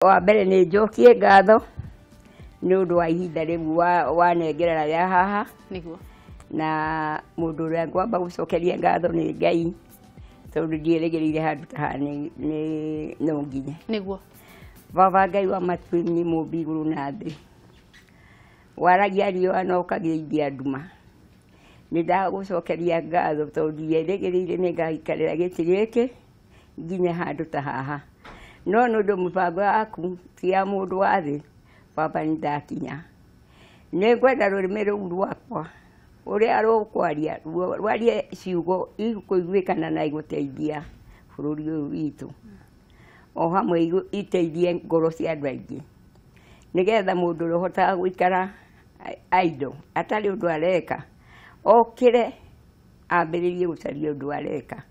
Wa mbere nĩ njokie ngatho nĩ ũndũ wa ihinda rĩu wanengerera rĩa haha. Nĩguo. Na mũndũ ũrĩa ngwamba gũcokeria ngatho nĩ Ngai, tondũ ndierĩgĩrĩire handũ ta haha nĩ no nginye. Nĩguo. Baba Ngai wa matu-inĩ, mũmbi igũrũ na thĩ, waragia riũa na ũkagĩithia nduma, nĩ ndagũcokeria ngatho tondũ ndierĩgĩrĩire nĩ ngaikarĩra gĩtĩ gĩkĩ nginye handũ ta haha, no nĩ ũndũ mũbango waku ti ya mũndũ wa thĩ, baba, nĩ ndakinya. Nĩ ngwenda rũrĩmĩ rũu rwakwa ũrĩa rũkwaria rwarie ciugo ikũiguĩkana na igũteithia bũrũri ũyũ witũ, o hamwe iteithie ngoro cia andũ aingĩ, nĩgetha mũndũ ũrĩa ũhotaga gũikara idle atarĩ ũndũ areka okĩre ambĩrĩrie gũcaria ũndũ areka,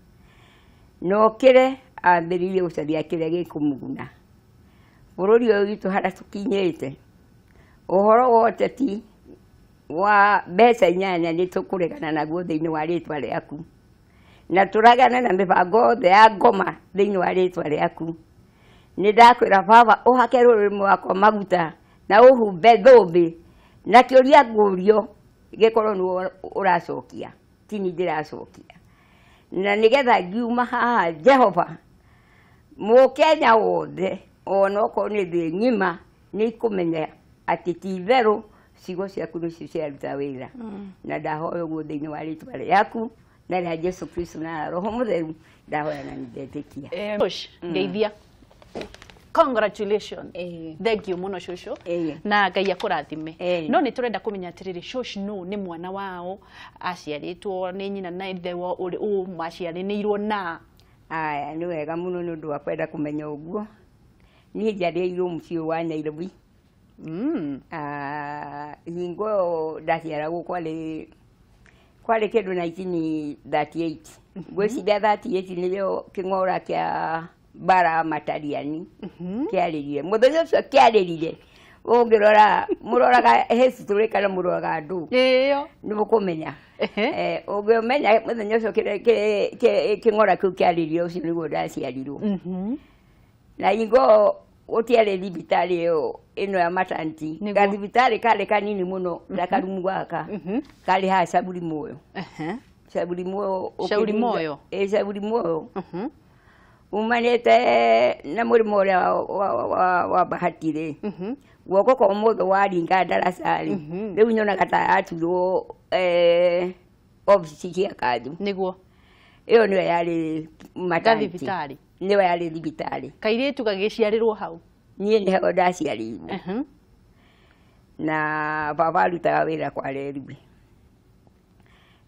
na okĩre ambĩrĩrie gũcaria kĩrĩa gĩkũmũguna. Bũrũri ũyũ witũ harĩa tũkinyĩte, ũhoro wa ũteti wa mbeca inyanya nĩ tũkũregana naguo thĩinĩ wa rĩtwa rĩaku, na tũragane na mĩbango yothe ya ngoma thĩinĩ wa rĩtwa rĩaku. Nĩ ndakwĩra baba, ũhake rũrĩmĩ rwakwa maguta na ũhumbe thũmbĩ, na kĩũria ngũrio gĩkorwo nĩwe ũracokia, ti niĩ ndĩracokia, na nĩgetha ngiuma haha, Jehova, mũkenya wothe onokorwo nĩ thĩ ng'ima nĩ ikũmenya atĩ ti itherũ ciugo ciaku nĩcio ciaruta wĩra. Na ndahoya ũguo thĩinĩ wa rĩtwa rĩaku na rĩa Jesu Kristo na Roho Mũtheru, ndahoya na nĩndetĩkia. Ngeithia, congratulations. Thank you mũno, cũcũ. Na Ngai akũrathime. No nĩ tũrenda kũmenya atĩrĩrĩ, cũcũ, no nĩ mwana wao aciarĩtwo nĩ nyina na ithe wa ũ maciaranĩirwo na? Aya, nĩ wega mũno nĩ ũndũ wa kwenda kũmenya ũguo. Niĩ njiarĩirwo mũciĩ wa Nairobi. Ah, hingo ĩyo ndaciaragwo kwarĩ kĩndũ 1938, ngwĩciria 38 nĩrĩo kĩng'ora kĩa mbara ya Matariani kĩarĩrire. Mũthenya ũcio kĩarĩrire, ũngĩrora mũroraga history kana mũroraga andũ ĩyo nĩ mũkũmenya. Ũngĩmenya mũthenya ũcio kĩng'ora kĩu kĩarĩrire, ũcio nĩguo ndaciarirwo. Na hingo gũtiarĩ thibitarĩ ĩyo ĩno ya maternity. Gathibitarĩ karĩ kanini mũno ta karumu gaka, karĩ haha Caburi Moyo. Caburi Moyo. Shauri Moyo. Ĩ, Caburi Moyo. Umanĩte na mũrĩmo ũrĩa wa Bahati rĩ, guoko kwa ũmotho waringa ndaraca rĩ, rĩu nyonaga ta yaturwo obici cia kanjũ. Ĩyo nĩyo yarĩ maternity. Gathibitarĩ. Nĩyo yarĩ thibitarĩ. Kairĩtu gagĩciarĩrwo hau. Niĩ nĩho ndaciarĩirwo. Na baba arutaga wĩra kwa railway.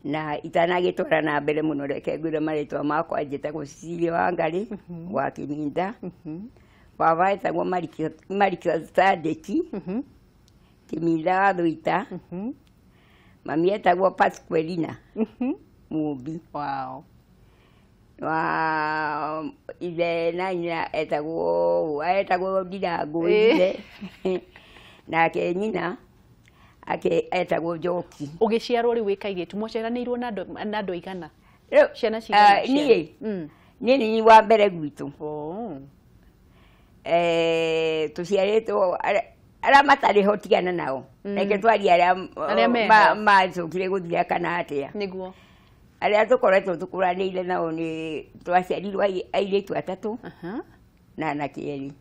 Na itanagĩtwara na mbere mũno, reke ngwĩre marĩtwa makwa. Njĩtagwo Cecilia Wangari wa Kĩminda. Baba etagwo Marika Sadeki Kĩminda wa Thũita. Mami etagwo Pasqualina Mũmbi. Wa ithe na nyina etagwo Ndirangũ ithe, nake nyina ake etagwo Njoki. Ũgĩciarwo rĩu wĩ kairĩtu, mwaciaranĩirwo na andũ aigana? Ciana cigana? Ah, niĩ niĩ nĩ niĩ wa mbere gwitũ. Tũciarĩtwo arĩa matarĩ ho tigana nao. Reke twarie arĩa Arĩa meho. Macokire gũthira kana atĩa. Arĩa tũkoretwo tũkũranĩire nao nĩ twaciarirwo airĩtu atatũ na anake erĩ.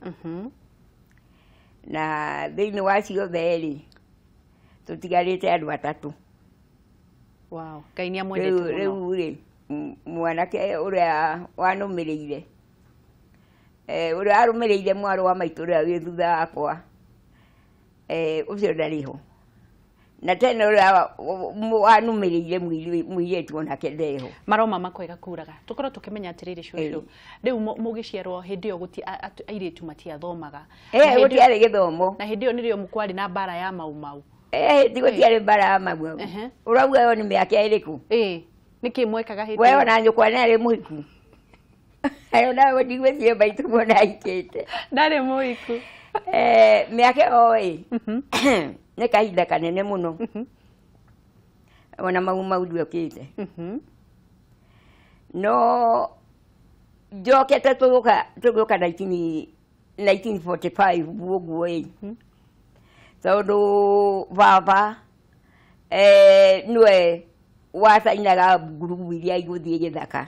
Na thĩinĩ wa ciothe rĩ, tũtigarĩte andũ atatũ. Wow, Ngai nĩ amwendete Rĩu mũno. Rĩu rĩ, mwanake ũrĩa wanũmĩrĩire, ũrĩa warũmĩrĩire mwarĩ wa maitũ ũrĩa wĩ thutha wakwa, ũcio ndarĩ ho, na tena ũrĩa wanũmĩrĩire mũirĩtu onake ndeho. Maroma makwega kuraga tukorwo tukimenya atiriri, cucu, riu mugiciarwo hindi iyo guti airitu matiathomaga. Na hĩndĩ Gũtiarĩ gĩthomo. Na hindi iyo nirio kwari na mbara ya Mau Mau. Ti gũtiarĩ mbara ya Mau Mau. Ũrauga ĩyo nĩ mĩaka ĩrĩkũ? Ĩ, niki mwekaga hindi We ĩyo? Ona nyũkwa nĩ arĩ mũhiku? Ayo nawe ndigwĩciria maitũ muona ahikĩte. Ndarĩ mũhiku. Mĩaka ĩyo ĩ nĩ kahinda kanene mũno, ona Mau Mau ndiokĩte. No njokete tũgũka 19 1945 ũguo ĩ, tondũ baba nĩwe wacainaga ngurubu iria igũthiĩ gĩthaka.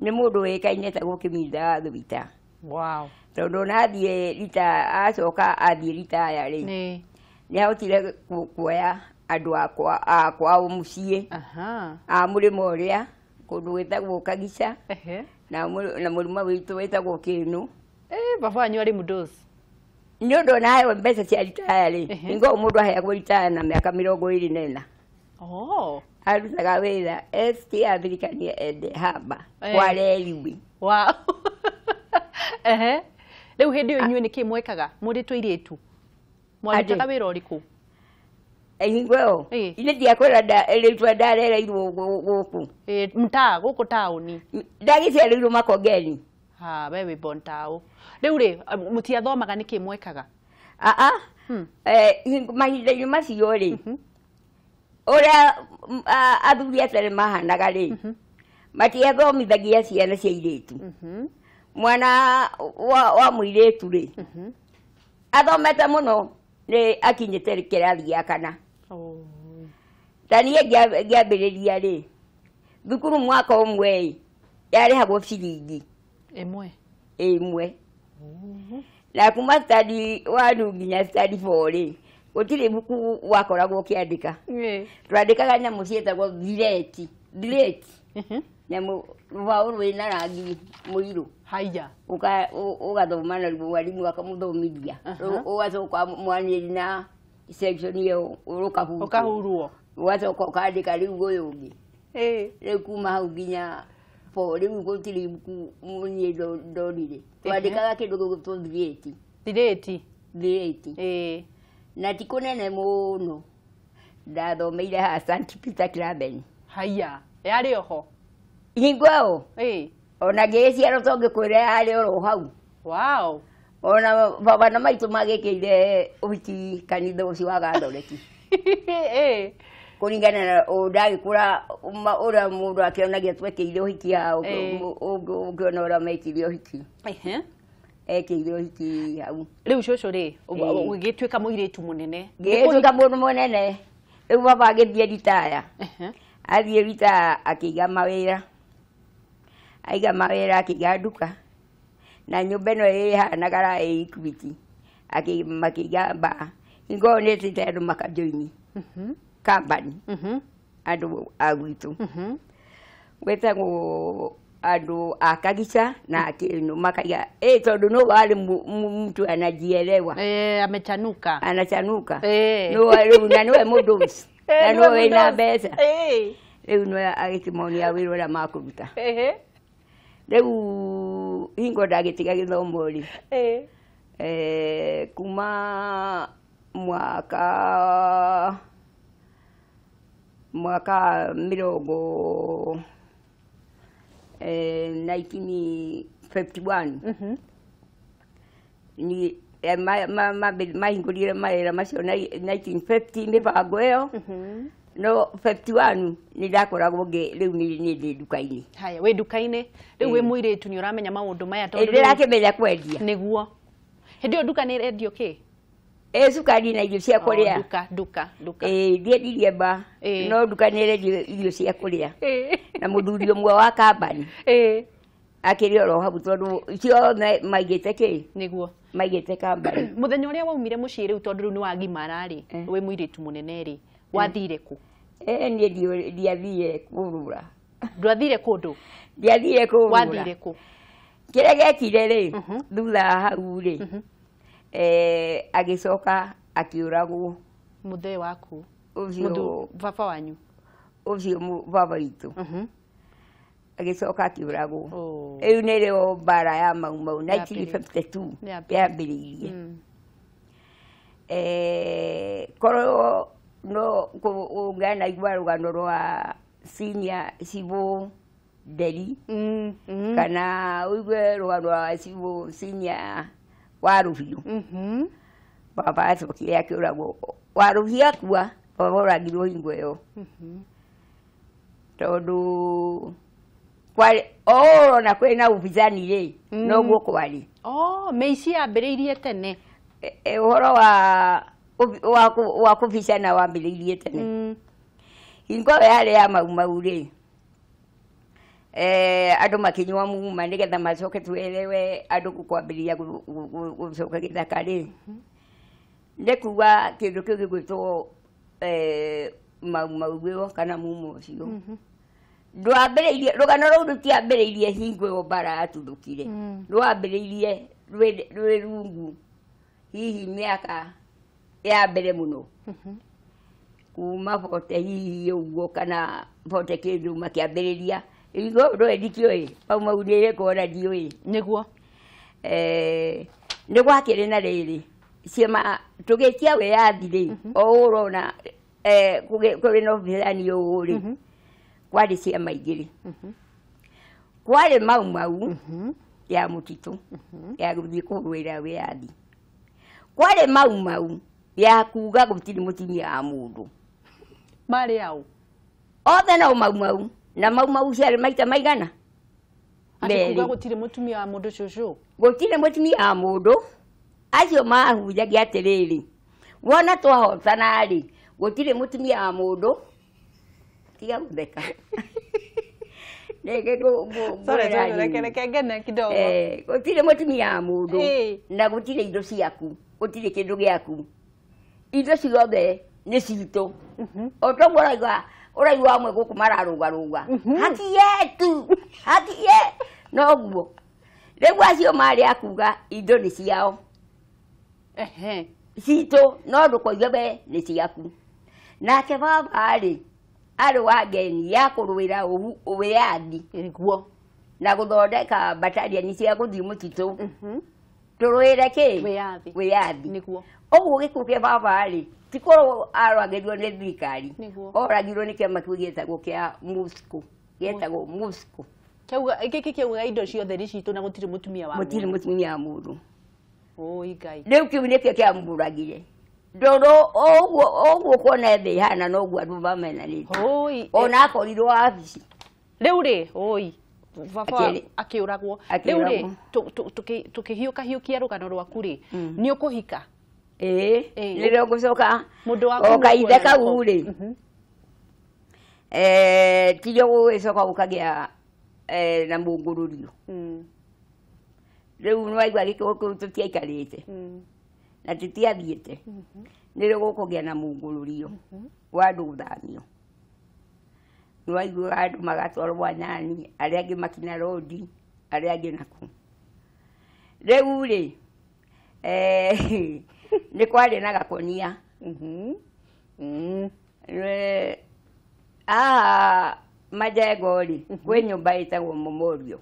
Nĩ mũndũ wĩkaine ta gũkĩminda wa Thũita. Wow. Tondũ ona athiĩ rita, acoka athiĩ ritaya rĩ, nĩ ahotire kuoya andũ a kwao mũciĩ a mũrĩmo ũrĩa kũndũ gwĩtagwo Kagica na mũrĩmo witũ wĩtagwo Kĩnũ. Baba wanyu arĩ mũndũci. Nĩ ũndũ ona aheo mbeca cia ritaya rĩ, hingo mũndũ aheagwo ritaya na mĩaka 24. Oh. Arutaga wĩra ST African and Harbour kwa Railway. Wow. Ehe. Rĩu hĩndĩ ĩyo inyuĩ nĩkĩ mwekaga mũrĩ tũirĩtu? Mwarutaga wĩra ũrĩkũ? Hingo ĩyo ithe ndiakwĩra rĩtwa ndarereirwo gũkũ. Mtaa gũkũ taũni. Ndagĩciarĩirwo Makongeni. Ha, we wĩ born tao. Rĩu rĩ, mũtiathomaga nĩkĩ mwekaga? Aa. Mahinda-inĩ macio rĩ, ũrĩa athuri a tene mahanaga rĩ, matiathomithagia ciana cia airĩtu. Mwana wa mũirĩtu rĩ, athomete mũno nĩ akinyĩte kĩrathi gĩa kana. Ta niĩ ngĩambĩrĩria rĩ, thukuru mwaka ũmwe ĩ, yarĩhagwo ciringi ĩmwe. Ĩmwe. Na kuma study 1 nginya study 4 rĩ, gũtirĩ ibuku wakoragwo ũkĩandĩka. Twandĩkaga nyamũ ciĩtagwo thireti. Thireti. Nyamũ rũbaũ rwĩna rangi mũirũ. Haiya. Ũgathoma naruo mwarimũ akamũthomithia. Ũgacoka mwanĩri na section ĩyo rũkahurwo. Ũkahurwo. Ũgacoka ũkandĩka rĩu ũyũ ũngĩ. Rĩu kuma hau nginya 4 rĩu gũtirĩ ibuku niĩ ndonire. Twandĩkaga kĩndũ gĩgwĩtwo thireti. Thireti. Thireti. Na ti kũnene mũno. Ndathomeire haha St. Peter Claven. Haiya. Yarĩ oho? Hingo ĩyo. Ona ngĩgĩciarwo to ngĩkwĩra yarĩ oro hau. Wow. Ona baba na maitũ magĩkĩire ũhiki kanitha ũcio wa Gathoreki. Kũringana na ndagĩkũra ũrĩa mũndũ akĩonagia twekĩire ũhiki hau, ũngĩona ũrĩa mekire ũhiki. Ekĩire ũhiki hau. Rĩu cũcũ rĩ, ũgĩtuĩka mũirĩtu mũnene. Ngĩgĩtuĩka mũndũ mũnene. Rĩu baba agĩthiĩ ritaya. Athiĩ ritaya akĩiga mawĩra. Aiga mawĩra akĩiga nduka. Na nyũmba ĩno ĩhanaga ĩ Equity. Makĩiga mbaa. Hingo ĩyo nĩetĩte andũ makajoini company. Andũ a gwitũ. Gwetagwo andũ a Kagica na Kĩnũ makaiga tondũ no warĩ mtu anajielewa. Amechanuka. Anachanuka. No rĩu na nĩwe mũndũ na nĩwe wĩna mbeca. Rĩu nĩwe agĩkĩmonia wĩra ũrĩa makũruta. Rĩu hingo ndagĩtiga gĩthomo rĩ, kuma mwaka mĩrongo 1951 ni mahingũrire mawĩra macio 1950 mĩbango ĩyo. No 51 nĩ ndakoragwo rĩu nĩ ndĩ nduka-inĩ. Haya, wĩ nduka-inĩ. Rĩu wĩ mũirĩtu nĩ ũramenya maũndũ maya tondũ ndĩrakĩmenya kwendia. Nĩguo. Hĩndĩ ĩyo nduka nĩ ĩrendio kĩ? Cukari na irio cia kũrĩa. Nduka. Ndiendirie mba, no nduka nĩ ĩrendio irio cia kũrĩa. Na mũthuri ũmwe wa kambani akĩrĩ oro hau tondũ ciothe maigĩte kĩ? Nĩguo. Maigĩte kambani. Mũthenya ũrĩa waumire mũciĩ rĩu tondũ rĩu nĩ wagimara rĩ, wĩ mũirĩtu mũnene rĩ, wathire kũ? Niĩ ndiathire kũrũra. Ndwathire kũndũ? Ndiathire kũrũra. Wathire kũ? Kĩrĩa gĩekire rĩ, thutha wa hau rĩ, agĩcoka akĩũragwo. Mũthee waku? Ũcio baba wanyu? Ũcio baba witũ. Agĩcoka akĩũragwo. Rĩu nĩrĩo mbara ya Mau Mau 1952 yambĩrĩirie. Korwo no ũngĩanaigua rũgano rwa senior civil Nderi kana ũigue rũgano rwa civil senior wa Rũhiũ. Baba acokire akĩũragwo. Wa Rũhiũ akua, baba oragirwo hingo ĩyo. Tondũ kwarĩ o ũrona kwĩna ũbicani rĩ, noguo kwarĩ. Oh, mĩici yambĩrĩirie tene. Ũhoro wa kũbicana wambĩrĩirie tene. Hingo ĩyo yarĩ ya Mau Mau rĩ, andũ makĩnyua muma nĩgetha macoke twerewe andũ kwambĩrĩria gũcoka gĩthaka rĩ, nĩ kuga kĩndũ kĩu gĩgwĩtwo Mau Mau ĩyo kana muma ũcio ndwambĩrĩirie, rũgano rũu rũtiambĩrĩirie hingo ĩyo mbara yatuthũkire, rwambĩrĩirie rwĩ rungu hihi mĩaka ya mbere mũno, kuma bote hihi ũguo kana bote kĩndũ makĩambĩrĩria. Hingo ĩyo ndũĩ ndikĩũĩ Mau Mau nĩ ĩrĩkũ ona ndiũĩ. Nĩguo. Nĩ gwakĩrĩ na rĩrĩ ciama tũgĩtia wĩyathi rĩ, o ũũ ũrona kũrĩ na ũbicani ũũ rĩ, kwarĩ ciama igĩrĩ. Kwarĩ Mau Mau ya mũtitũ ya gũthiĩ kũrũĩra wĩyathi, kwarĩ Mau Mau ya kuga gũtirĩ mũtumia wa mũndũ. Marĩ aũ? Othe no Mau Mau. Na Mau Mau ciarĩ maita maigana? Atĩ kuga gũtirĩ mũtumia wa mũndũ cũcũ? Gũtirĩ mũtumia wa mũndũ. Acio mahunjagia atĩrĩrĩ, wona twahotana rĩ, gũtirĩ mũtumia wa mũndũ. Tiga gũtheka. Reke ngene kidogo. Gũtirĩ mũtumia wa mũndũ na gũtirĩ indo ciaku, gũtirĩ kĩndũ gĩaku, indo ciothe nĩ citũ. O toguo ũraigua ũraigua amwe gũkũ mararũgarũga haki yetu, haki ye, noguo. Rĩu acio marĩ a kuga indo nĩ ciao citũ, no ndũkoige we nĩ ciaku. Nake baba rĩ, arĩ wa ngeni ya kũrũĩra wĩyathi. Nĩguo. Na gũthondeka batalioni cia gũthiĩ mũtitũ tũrũĩre kĩ? Wĩyathi. Wĩyathi. Nĩguo. Ũguo gĩkuũ kĩa baba rĩ, ti kũrwo aroragĩrwo nĩ thirikari, oragirwo nĩ kĩama kĩu gĩtagwo kĩa Moscow, gĩetagwo Moscow. Gĩkĩ kĩauga indo ciothe nĩ citũ na gũtirĩ mũtumia wa mũndũ. Gũtirĩ mũtumia wa mũndũ. Oi Ngai. Rĩu kĩu nĩkĩo kĩamũragire. Ndũrũ ũguo ũguo kuona thĩ ihana noguo andũ mamenanĩte. Oi. Ona akorirwo wabici. Rĩu rĩ, oi. Baba akĩũragwo. Rĩu rĩ, tũkĩhiũkahiũkia rũgano rwaku rĩ, nĩ ũkũhika? Ĩĩ, nĩrĩo ngũcoka. Mũndũ waku o kaithe kau rĩ, tirio gũgĩcoka gũkagĩa na mũngũrũrio. Rĩu nĩwaigua gĩkĩgo kĩu tũtiaikarĩte na tũtiathiĩte, nĩrĩo gũkũgĩa na mũngũrũrio wa andũ gũthamio. Nĩwaiguaga andũ magatwarwo Mwanani, arĩa angĩ makinya Rodi, arĩa angĩ nakũ. Rĩu rĩ, nĩ kwarĩ na gakonia. Haha Majengo rĩ, kwĩ nyũmba ĩtagwo Memorial.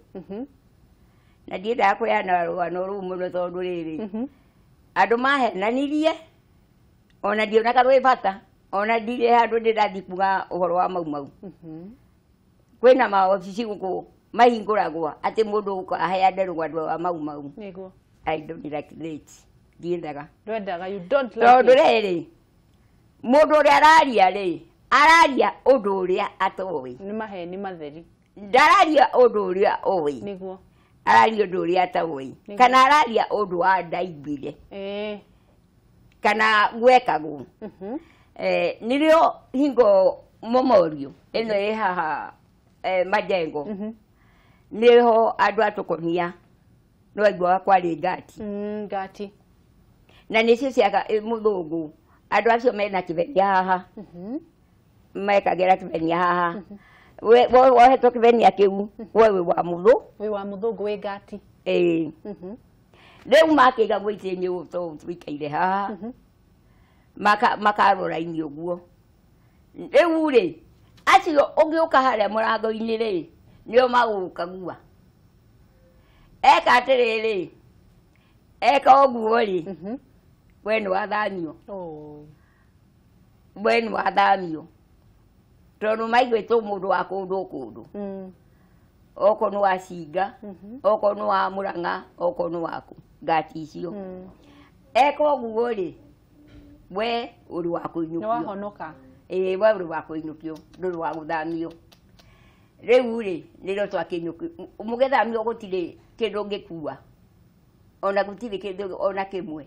Na ndiendaga kũheana rũgano rũu mũno tondũ rĩrĩ, andũ mahenanirie, ona ndionaga rwĩ bata, ona ndirĩ handũ ndĩrathiĩ kuga ũhoro wa Mau Mau. Kwĩna maobici gũkũ mahingũragwo atĩ mũndũ gũka aheane rũgano rwa Mau Mau. Nĩguo. I don't like that. Ndiendaga. Ndwendaga, you don't like Tondũ it. rĩrĩ, mũndũ ũrĩa araria rĩ, araria ũndũ ũrĩa atoĩ. Nĩ maheni matheri. Ndararia ũndũ ũrĩa ũĩ. Nĩguo. Araria ũndũ ũrĩa atoĩ. Kana araria ũndũ wa ndaiguire. Kana gwekagwo. Nĩrĩo hingo Memorial ĩno ĩ haha Majengo, nĩho andũ a tũkonia nĩwaiguaga kwarĩ ngati. Ngati. Na nĩcio ciaka mũthũngũ, andũ acio mena kĩbenia haha, mekagĩra kĩbenia haha. Wohetwo kĩbenia kĩu, we wĩ wa mũthũ. Wĩ wa mũthũngũ wĩ ngati. Ĩĩ. Rĩu makĩigagwo itĩ-inĩ ũũ tondũ tũikaire haha, makarora-inĩ ũguo. Rĩu rĩ, acio ũngĩũka harĩa mũrango-inĩ rĩ, nĩo magũgũkagua. Eka atĩrĩrĩ, eka ũguo rĩ, we nĩwathamio. We nĩwathamio. Tondũ maiguĩtwo mũndũ wa kũndũ kũndũ. Okorwo nĩ wa Cinga, okorwo nĩ wa Mũrang'a, okorwo nĩ waku, ngati icio. Eka ũguo rĩ, we ũrĩ wa kũinũkio. Nĩwahonoka. Ĩĩ, we ũrĩ wa kũinũkio, ndũrĩ wa gũthamio. Rĩu rĩ, nĩrĩo twakĩinũkio. Mũgĩthamio gũtirĩ kĩndũ ũngĩkua. Ona gũtirĩ kĩndũ ona kĩmwe.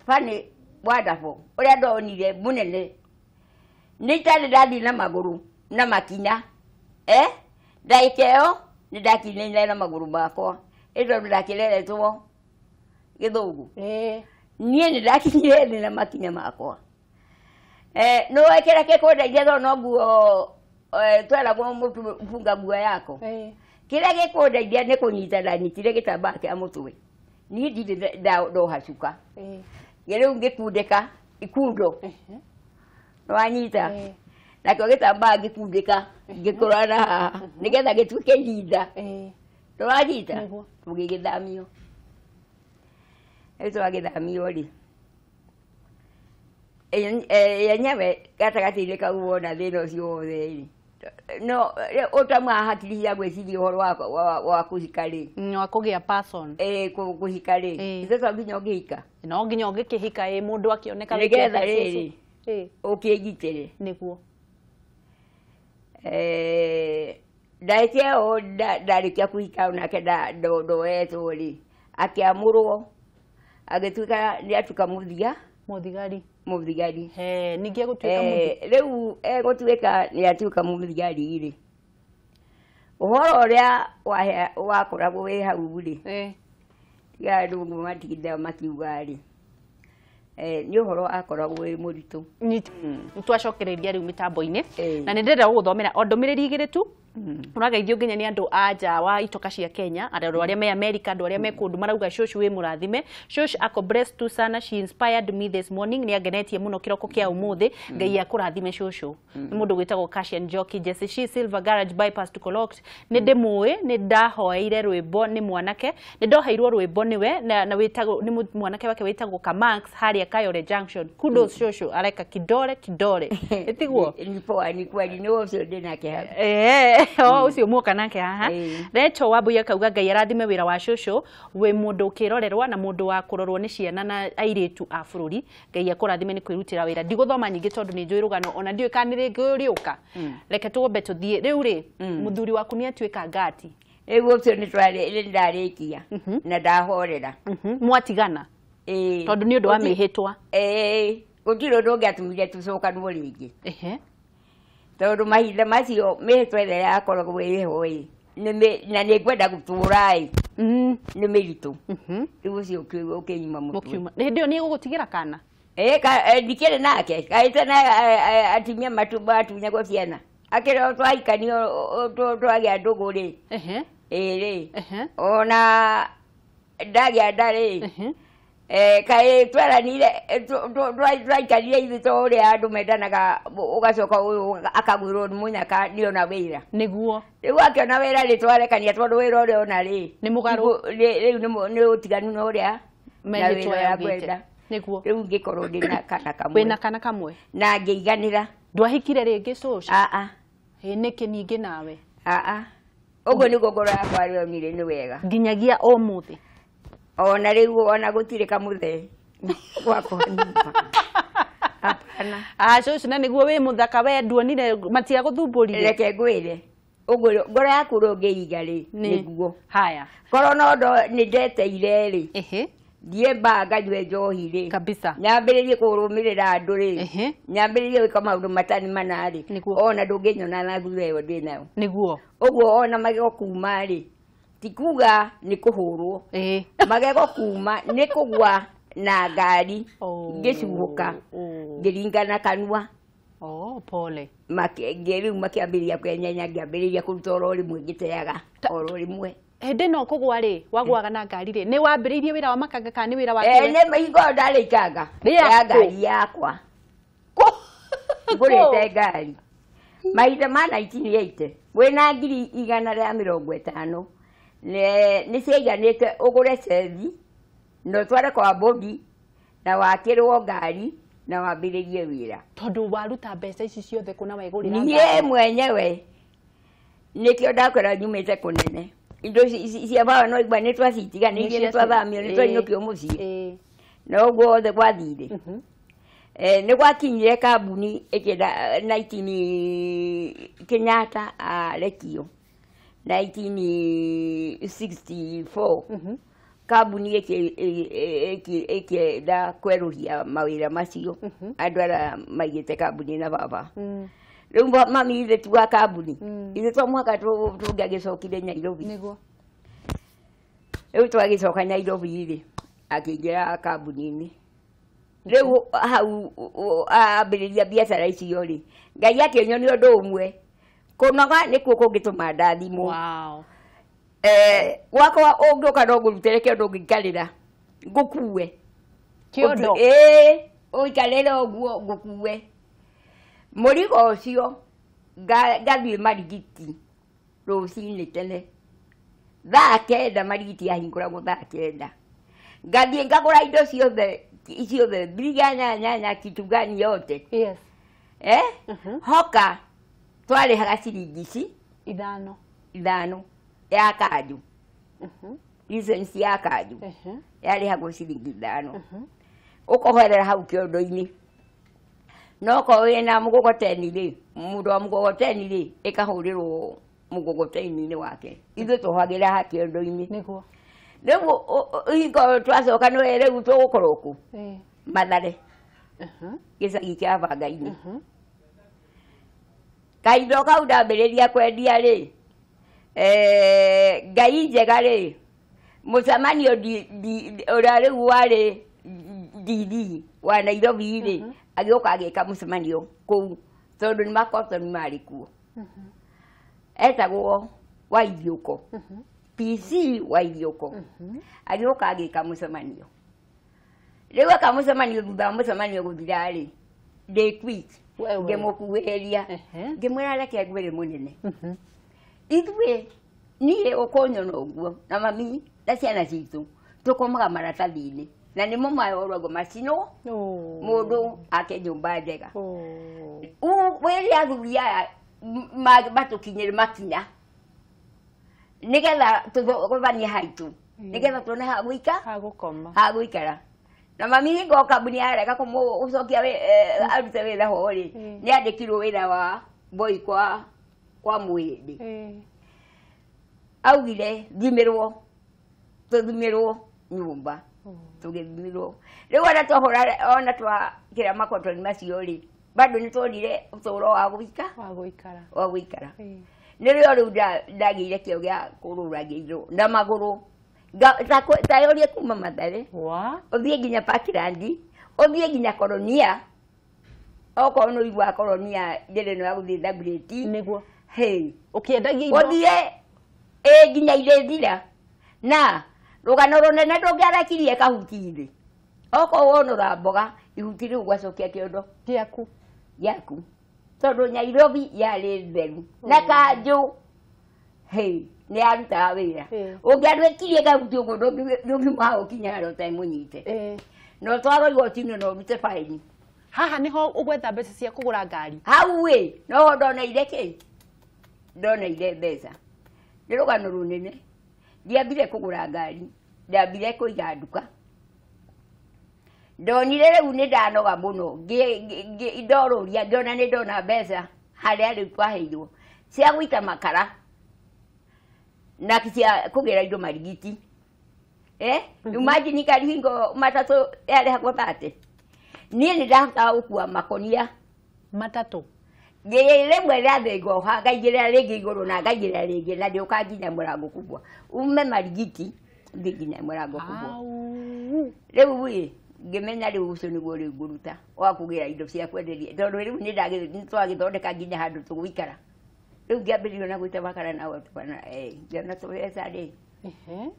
Funny wonderful ũrĩa ndonire mũnene nĩ itarĩ ndathiĩ na magũrũ na makinya ndagĩka ĩyo nĩ ndakinyire na magũrũ makwa ĩ tondũ ndakĩreretwo gĩthũngũ. Niĩ nĩ ndakinyire thĩ na makinya makwa. No kĩrĩa gĩkũndeithia tondũ no nguo tweragwo mũtu funga nguo yako. Kĩrĩa gĩkũndeithia nĩ kũnyita ndanyitire gĩtambaya kĩa mũtwe. Niĩ ndirĩ ndoha cuka. Rĩu ngĩkundĩka ikundo. Nĩwanyita? Nakĩo gĩtambaya ngĩkundĩka ngĩkũra na haha nĩgetha gĩtuĩke irinda. Nĩwanyita? Tũgĩgĩthamio. Rĩu twagĩthamio rĩ, yenyewe gatagatĩ-inĩ kau wona thĩna ũcio wothe rĩ, no ũtamaga hakiri cia gwĩciria ũhoro wa kũhika rĩ. Wa kũgĩa person. Kũhika rĩ. Ithe to nginya ũngĩhika. No nginya ũngĩkĩhika ĩ mũndũ akĩoneka nĩgetha rĩrĩ ũkĩgitĩre. Nĩguo. Ndagĩka ĩyo ndarĩkia kũhika onake ndoetwo rĩ, akĩamũrwo agĩtuĩka nĩ atuĩka mũthia. Mũthigari. Mũthigari. Ningĩ egũtuĩka mũthigari. Rĩu egũtuĩka nĩ atuĩka mũthigari rĩ, ũhoro ũrĩa wakoragwo wĩ hau rĩ, tiga andũ matinda makiuga rĩ, nĩ ũhoro wakoragwo wĩ mũritũ. Twacokereria rĩu mĩtambo-inĩ na nĩ ndĩrenda gũgũthomera o ndũmĩrĩri igĩrĩ tu. Ũrageithio nginya nĩ andũ a nja wa itoka cia Kenya, andũ arĩa me America, andũ arĩa me kũndũ marauga Shosh wĩ mũrathime. Shosh ako blessed tu sana, she inspired me this morning. Nĩ angenetie mũno kĩroko kĩa ũmũthĩ. Ngai akũrathime Shosho. Nĩ mũndũ wĩtagwo Cassian Njoki, Jesse She Silver Garage Bypass to Collect. Nĩ ndĩmũĩ, nĩ ndahoeire rwĩmbo nĩ mwanake, nĩ ndoheirwo rwĩmbo nĩwe na wĩtagwo nĩ mwanake wake wĩtagwo Kamax harĩa Kayore Junction. Kudos Shosho, areka kidore kidore. Ĩtiguo? Nĩ poa, nĩ kweli, nĩ ũcio ndĩ nake hau. Ũcio muoka nake haha. Recho Wambui akauga Ngai arathime wĩra wa Shosho, wĩ mũndũ ũkĩrorerwa na mũndũ wa kũrorwo nĩ ciana na airĩtu a bũrũri. Ngai akũrathime nĩ kwĩrutĩra wĩra. Ndigũthoma nyingĩ tondũ nĩ njũĩ rũgano ona ndiũĩ kana nĩ rĩngĩ ũrĩũka. Reke tũgombe tũthiĩ. Rĩu rĩ, mũthuri waku nĩ atuĩka ngati. Rĩu ũcio nĩ ndarĩkia na ndahorera. Mwatigana? Tondũ nĩ ũndũ wa mĩhĩtwa. Gũtirĩ ũndũ ũngĩatũmire tũcokanwo rĩngĩ. Tondũ mahinda macio mĩhĩtwa ĩrĩa yakoragwo ĩho ĩ, na nĩ ngwenda gũtũũra ĩ, nĩ mĩritũ. Rĩu ũcio ũkĩnyuma mũtwe. Hĩndĩ ĩyo nĩ egũgũtigĩra kana? Ndikĩrĩ nake, kaĩte na atumia matunyagwo ciana. Akĩrĩ o twahikanio twagĩa ndũgũ rĩ, ĩ rĩ, ona ndagĩa nda rĩ, kaĩ tweranire twaikarire ithuĩ to ũrĩa andũ mendanaga, ũgacoka ũyũ akagwĩrwo nĩ mũnyaka nĩona wĩra. Nĩguo. Rĩu akĩona wĩra rĩ, twarekania tondũ wĩra ũrĩa ona rĩ, nĩ mũgarũ. Rĩu nĩ ũtiganu na ũrĩa na wĩra ũrĩa ngwenda. Nĩguo. Rĩu ngĩkorwo ndĩ na kana kamwe. Wĩna kana kamwe? Na ngĩiganĩra. Ndwahikire rĩngĩ Shosh? Aa. Ĩ nĩkĩ ningĩ nawe? Aa. Ũguo nĩguo ngoro yakwa yonire nĩ wega. Nginyagia ũmũthĩ. Ona rĩu ona gũtirĩ kamũthee gwakwa nyũmba. Hapana. Shosh, na nĩguo wĩ mũthaka we nduonire matiagũthumbũrire. Reke ngwĩre. Ũguo ngoro yaku ũrĩa ũngĩiga rĩ, nĩguo. Haya. Korwo no nĩ ndeteire rĩ. Thiĩ mbaa nganyue njohi rĩ. Kabisa. Nyambĩrĩrie kũrũmĩrĩra andũ rĩ. Nyambĩrĩrie gwĩka maũndũ matarĩ mana rĩ. Ona ndũngĩnyona na thutha ĩyo ndĩ nayo. Nĩguo. Ũguo ona magego kuma rĩ, ti kuga nĩ kũhũrwo. Magego kuma nĩ kũgwa na ngari ngĩcuhũka ngĩringana kanua. Pole. Rĩu makĩambĩrĩria kwenyenya, ngĩambĩrĩria kũruta oro rĩmwe ngĩteaga oro rĩmwe. Hĩndĩ ĩno kũgwa rĩ, wagwaga na ngari rĩ, nĩ wambĩrĩirie wĩra wa makanga kana nĩ wĩra wa Nĩ mahingo ndarĩ ikanga ya ngari yakwa. Ngũrĩte ngari mahinda ma 1980 wĩna 150,000 nĩ ciaiganĩte ũgũre cethi na ũtware kwa Bobi na wakĩrwo ngari na wambĩrĩrie wĩra. Tondũ waruta mbeca ici ciothe kũna wegũrĩra ngari. Niĩ mwenyewe nĩkĩo ndakwĩra nyumĩte kũnene. Indo cia baba no igua nĩ twacitiganĩirie, nĩ twathamio, nĩ twainũkio mũciĩ. Na ũguo wothe gwathire. Nĩ gwakinyire kambuni ĩkĩenda 19 Kenyatta arekio 1964. Kambuni ĩkĩenda kwerũhia mawĩra macio andũ arĩa maigĩte kambuni na baba. Rĩu mami ithe tu wa kambuni ithe to mũhaka tũngĩagĩcokire Nairobi. Nĩguo. Rĩu twagĩcoka Nairobi rĩ, akĩingĩra kambuni-inĩ. Rĩu hau ambĩrĩria biacara icio rĩ, Ngai akĩnyonia ũndũ ũmwe, kũnoga nĩkuo kũngĩtũma ndathimwo. Wow. Gwakwa ũngĩũka no ngũrutĩre kĩondo ũngĩikarĩra ngũkue. Kĩondo? Ĩĩ, ũikarĩre ũguo ngũkue. Mũrigo ũcio ngathiĩ Marigiti rũcinĩ tene thaa 9, Marigiti yahingũragwo thaa 9. Ngathiĩ ngagũra indo ciothe biriganya, nyanya, kitu gani yote. Yes. Hoka twarĩhaga ciringi ici 5. 5 ya kanjũ. License ya kanjũ yarĩhagwo ciringi 5. Ũkoherera hau kĩondo-inĩ. No okorwo wĩna mũgogoteni rĩ, mũndũ wa mũgogoteni rĩ, ĩkahũrĩrwo mũgogoteni-inĩ wake. Ithuĩ tũhagĩra ha kĩondo-inĩ. Nĩguo. Rĩu hingo twacoka nĩwe rĩu tũgũkorwo kũ? Mathare. Gĩcagi kĩa Bangainĩ. Kaindo kau ndambĩrĩria kwendia rĩ, Ngai njega rĩ, mũcemanio ũrĩa rĩu warĩ DD wa Nairobi rĩ, agĩũka agĩka mũcemanio kũu tondũ nĩ makotoni marĩ kuo. Etagwo Waithiũko. PC Waithiũko. Agĩũka agĩka mũcemanio. Rĩu eka mũcemanio, thutha wa mũcemanio gũthira rĩ, ndĩ quick ngĩmũkuhĩrĩria ngĩmwĩra reke ngwĩre mũnene. Ithuĩ niĩ ũkũnyona ũguo na mami na ciana citũ tũkomaga maratathi-inĩ na nĩmo mayoragwo macinwo mũndũ ake nyũmba njega. Wĩre athuri aya matũkinyĩre makinya nĩgetha tũthomanie haitũ nĩgetha tuone ha gũika ha gũkoma ha gũikara. Na mami hingo kambuni yarega kũmũcokia arute wĩra ho rĩ, nĩ andĩkirwo wĩra wa boy kwa Mũhĩndĩ. Augire thimĩrwo, tũthimĩrwo nyũmba, tũgĩthimĩrwo. Rĩu ona twahũra ona twakĩra makotoni macio rĩ, bado nĩ tuonire ũtũũro wa gũika wa gũikara wa gũikara. Nĩrĩo rĩu ndagĩire kĩo gĩa kũrũragia indo na magũrũ. Tayũrie kuma Mathare ũthiĩ nginya Parkland, ũthiĩ nginya Koronia. Okorwo nĩ ũiguaga Koronia njĩra ĩno ya gũthiĩ Dagoretti. Nĩguo. Hey. Ũkĩendagia indo ũthiĩ ĩ nginya Ithĩthira. Na rũgano rũnene ndũngĩarekirie kahuti thĩ. Okorwo wonora mboga ihuti rĩu ũgacokia kĩondo gĩaku gĩaku. Tondũ Nairobi yarĩ theru na kanjũ hey, nĩ yarutaga wĩra. Ũngĩarwekirie kahuti ũguo ndũngiuma hau ũkinye harĩa ũtarĩ mũnyite. No twarwo igoti-inĩ no ũrute baini. Haha nĩho ũgwetha mbeca cia kũgũra ngari. Hau ĩ noho ndoneire kĩ? Ndoneire mbeca. Nĩ rũgano rũnene. Ndiambire kũgũra ngari, ndambire kũiga nduka. Ndonire rĩu nĩ ndanoga mũno, ndorũria ngĩona nĩ ndona mbeca harĩa rĩu twaheirwo cia gũita makara na cia kũgĩra indo Marigiti. Imagine kari hingo matatũ yarĩhagwo 30. Niĩ nĩ ndahotaga gũkua makonia matatũ. Rĩmwe rĩathĩ ngoha ngaigĩrĩra rĩngĩ igũrũ na ngaigĩrĩra rĩngĩ na ndĩũka nginya mũrango kubwa. Ume Marigiti thiĩ nginya mũrango kubwa. Rĩu ĩ ngĩmenya rĩu ũcio nĩguo rĩu ngũruta wa kũgĩra indo cia kwenderia tondũ rĩu nĩ twagĩthondeka nginya handũ tũgũikara. Rĩu ngĩambĩrĩria na gũita makara na gũtukana ngĩona tũbeca rĩ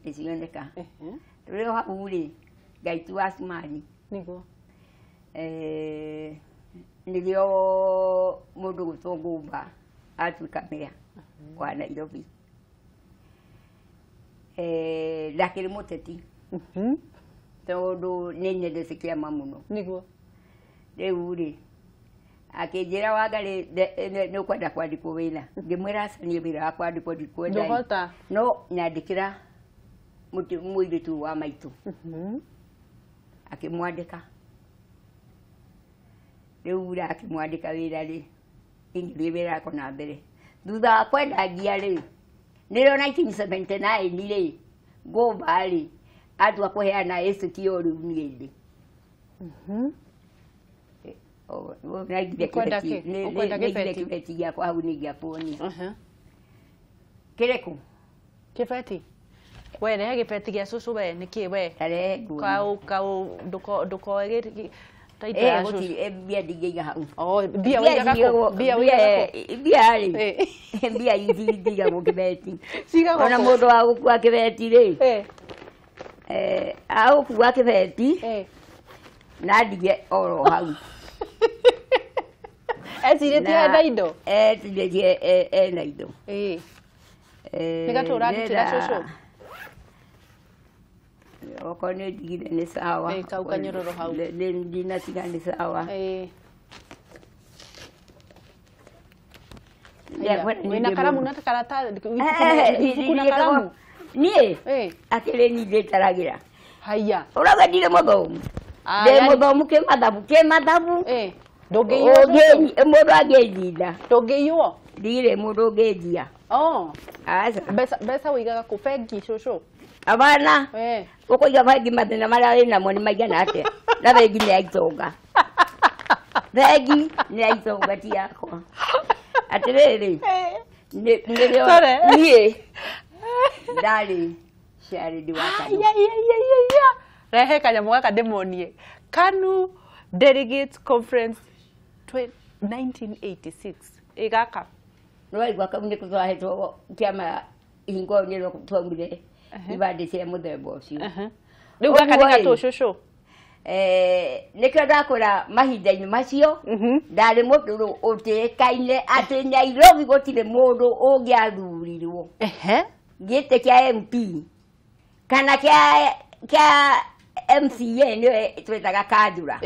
nĩcioneka. Rĩu hau rĩ Ngai tu wa Cumani. Nĩguo. Nĩrĩo mũndũ gwĩtwo Ngũmba atuĩka meya wa Nairobi. Ndakĩrĩ mũteti tondũ nĩ nyendete kĩama mũno. Nĩguo. Rĩu rĩ akĩnjĩra Wangarĩ nĩ ũkwenda kwandĩkwo wĩra. Ngĩmwĩra aca niĩ wĩra wa kwandĩkwo ndikwenda. Ndũhota. No nyandĩkĩra mũirĩtu wa maitũ. Akĩmwandĩka. Rĩu rĩ akĩmwandĩka wĩra rĩ, ingĩthiĩ wĩra wako na mbere. Thutha wa kwendangia rĩ, nĩrĩo 1979 rĩ, Ngũmba rĩ, Atua kũheana estate ĩyo rĩu niĩ ndĩ. Ũkwenda kĩ? Ũkwenda gĩbeti? Kĩbeti gĩakwa hau nĩ gĩa kuonia. Kĩrĩkũ? Kĩbeti. We rehe gĩbeti gĩa cũcũ we nĩkĩ we? Tarehe nguonie. Kau kau ndũko ndũkoe ta indo ya cũcũ. Gũtirĩ mbia ndingĩiga hau. Oh, mbia wĩigaga kũ? Mbia wĩigaga kũ? Mbia rĩ. Mbia ici itigagwo kĩbeti. Cigagwo Ona kũ? mũndũ wa gũkua kĩbeti rĩ. Agũkua kĩbeti na ndige oro hau. Ecirĩtie ena indo? Ecirĩtie ena indo. Nĩ gatũ ũrarutĩra cũcũ? Okorwo nĩ ndigire nĩ sawa. Kau kanyororo hau. Nĩ ndinatiga nĩ sawa. Wĩna karamu na karatathi, ibuku na karamu? Niĩ? Akĩrĩ niĩ ndĩtaragĩra. Haiya. Ũrauga ndirĩ mũthomu? Ndĩ mũthomu kĩmathabu, kĩmathabu. Ndũngĩiywo cũcũ? Mũndũ angĩnjinda. Ndũngĩiywo? Ndirĩ mũndũ ũngĩnjia. Aca. Mbeca wĩigaga kũ bengi cũcũ? Abana. Ũkũiga bengi mathĩna marĩa wĩnamo nĩ maigana atĩa? Na bengi nĩ ya itonga. Bengi nĩ ya itonga ti yakwa. Atĩrĩrĩ, nĩrĩo niĩ ndarĩ Charity wa KANU. Rehe kanyamũ gaka ndĩmonie. KANU Delegates Conference 1986. Ĩ gaka. Nĩwaigua kau nĩko twahetwo kĩama hingo ĩyo nĩrĩo twaumire ibandĩ cia mũthemba ũcio. Rĩu gaka nĩ gatũ cũcũ? Nĩkĩo ndakwĩra mahinda-inĩ macio ndarĩ mũndũ ũtĩĩkaine atĩ Nairobi gũtirĩ mũndũ ũngĩathurirwo gĩtĩ kĩa MP kana kĩa MCA nĩwe twĩtaga kanjũra.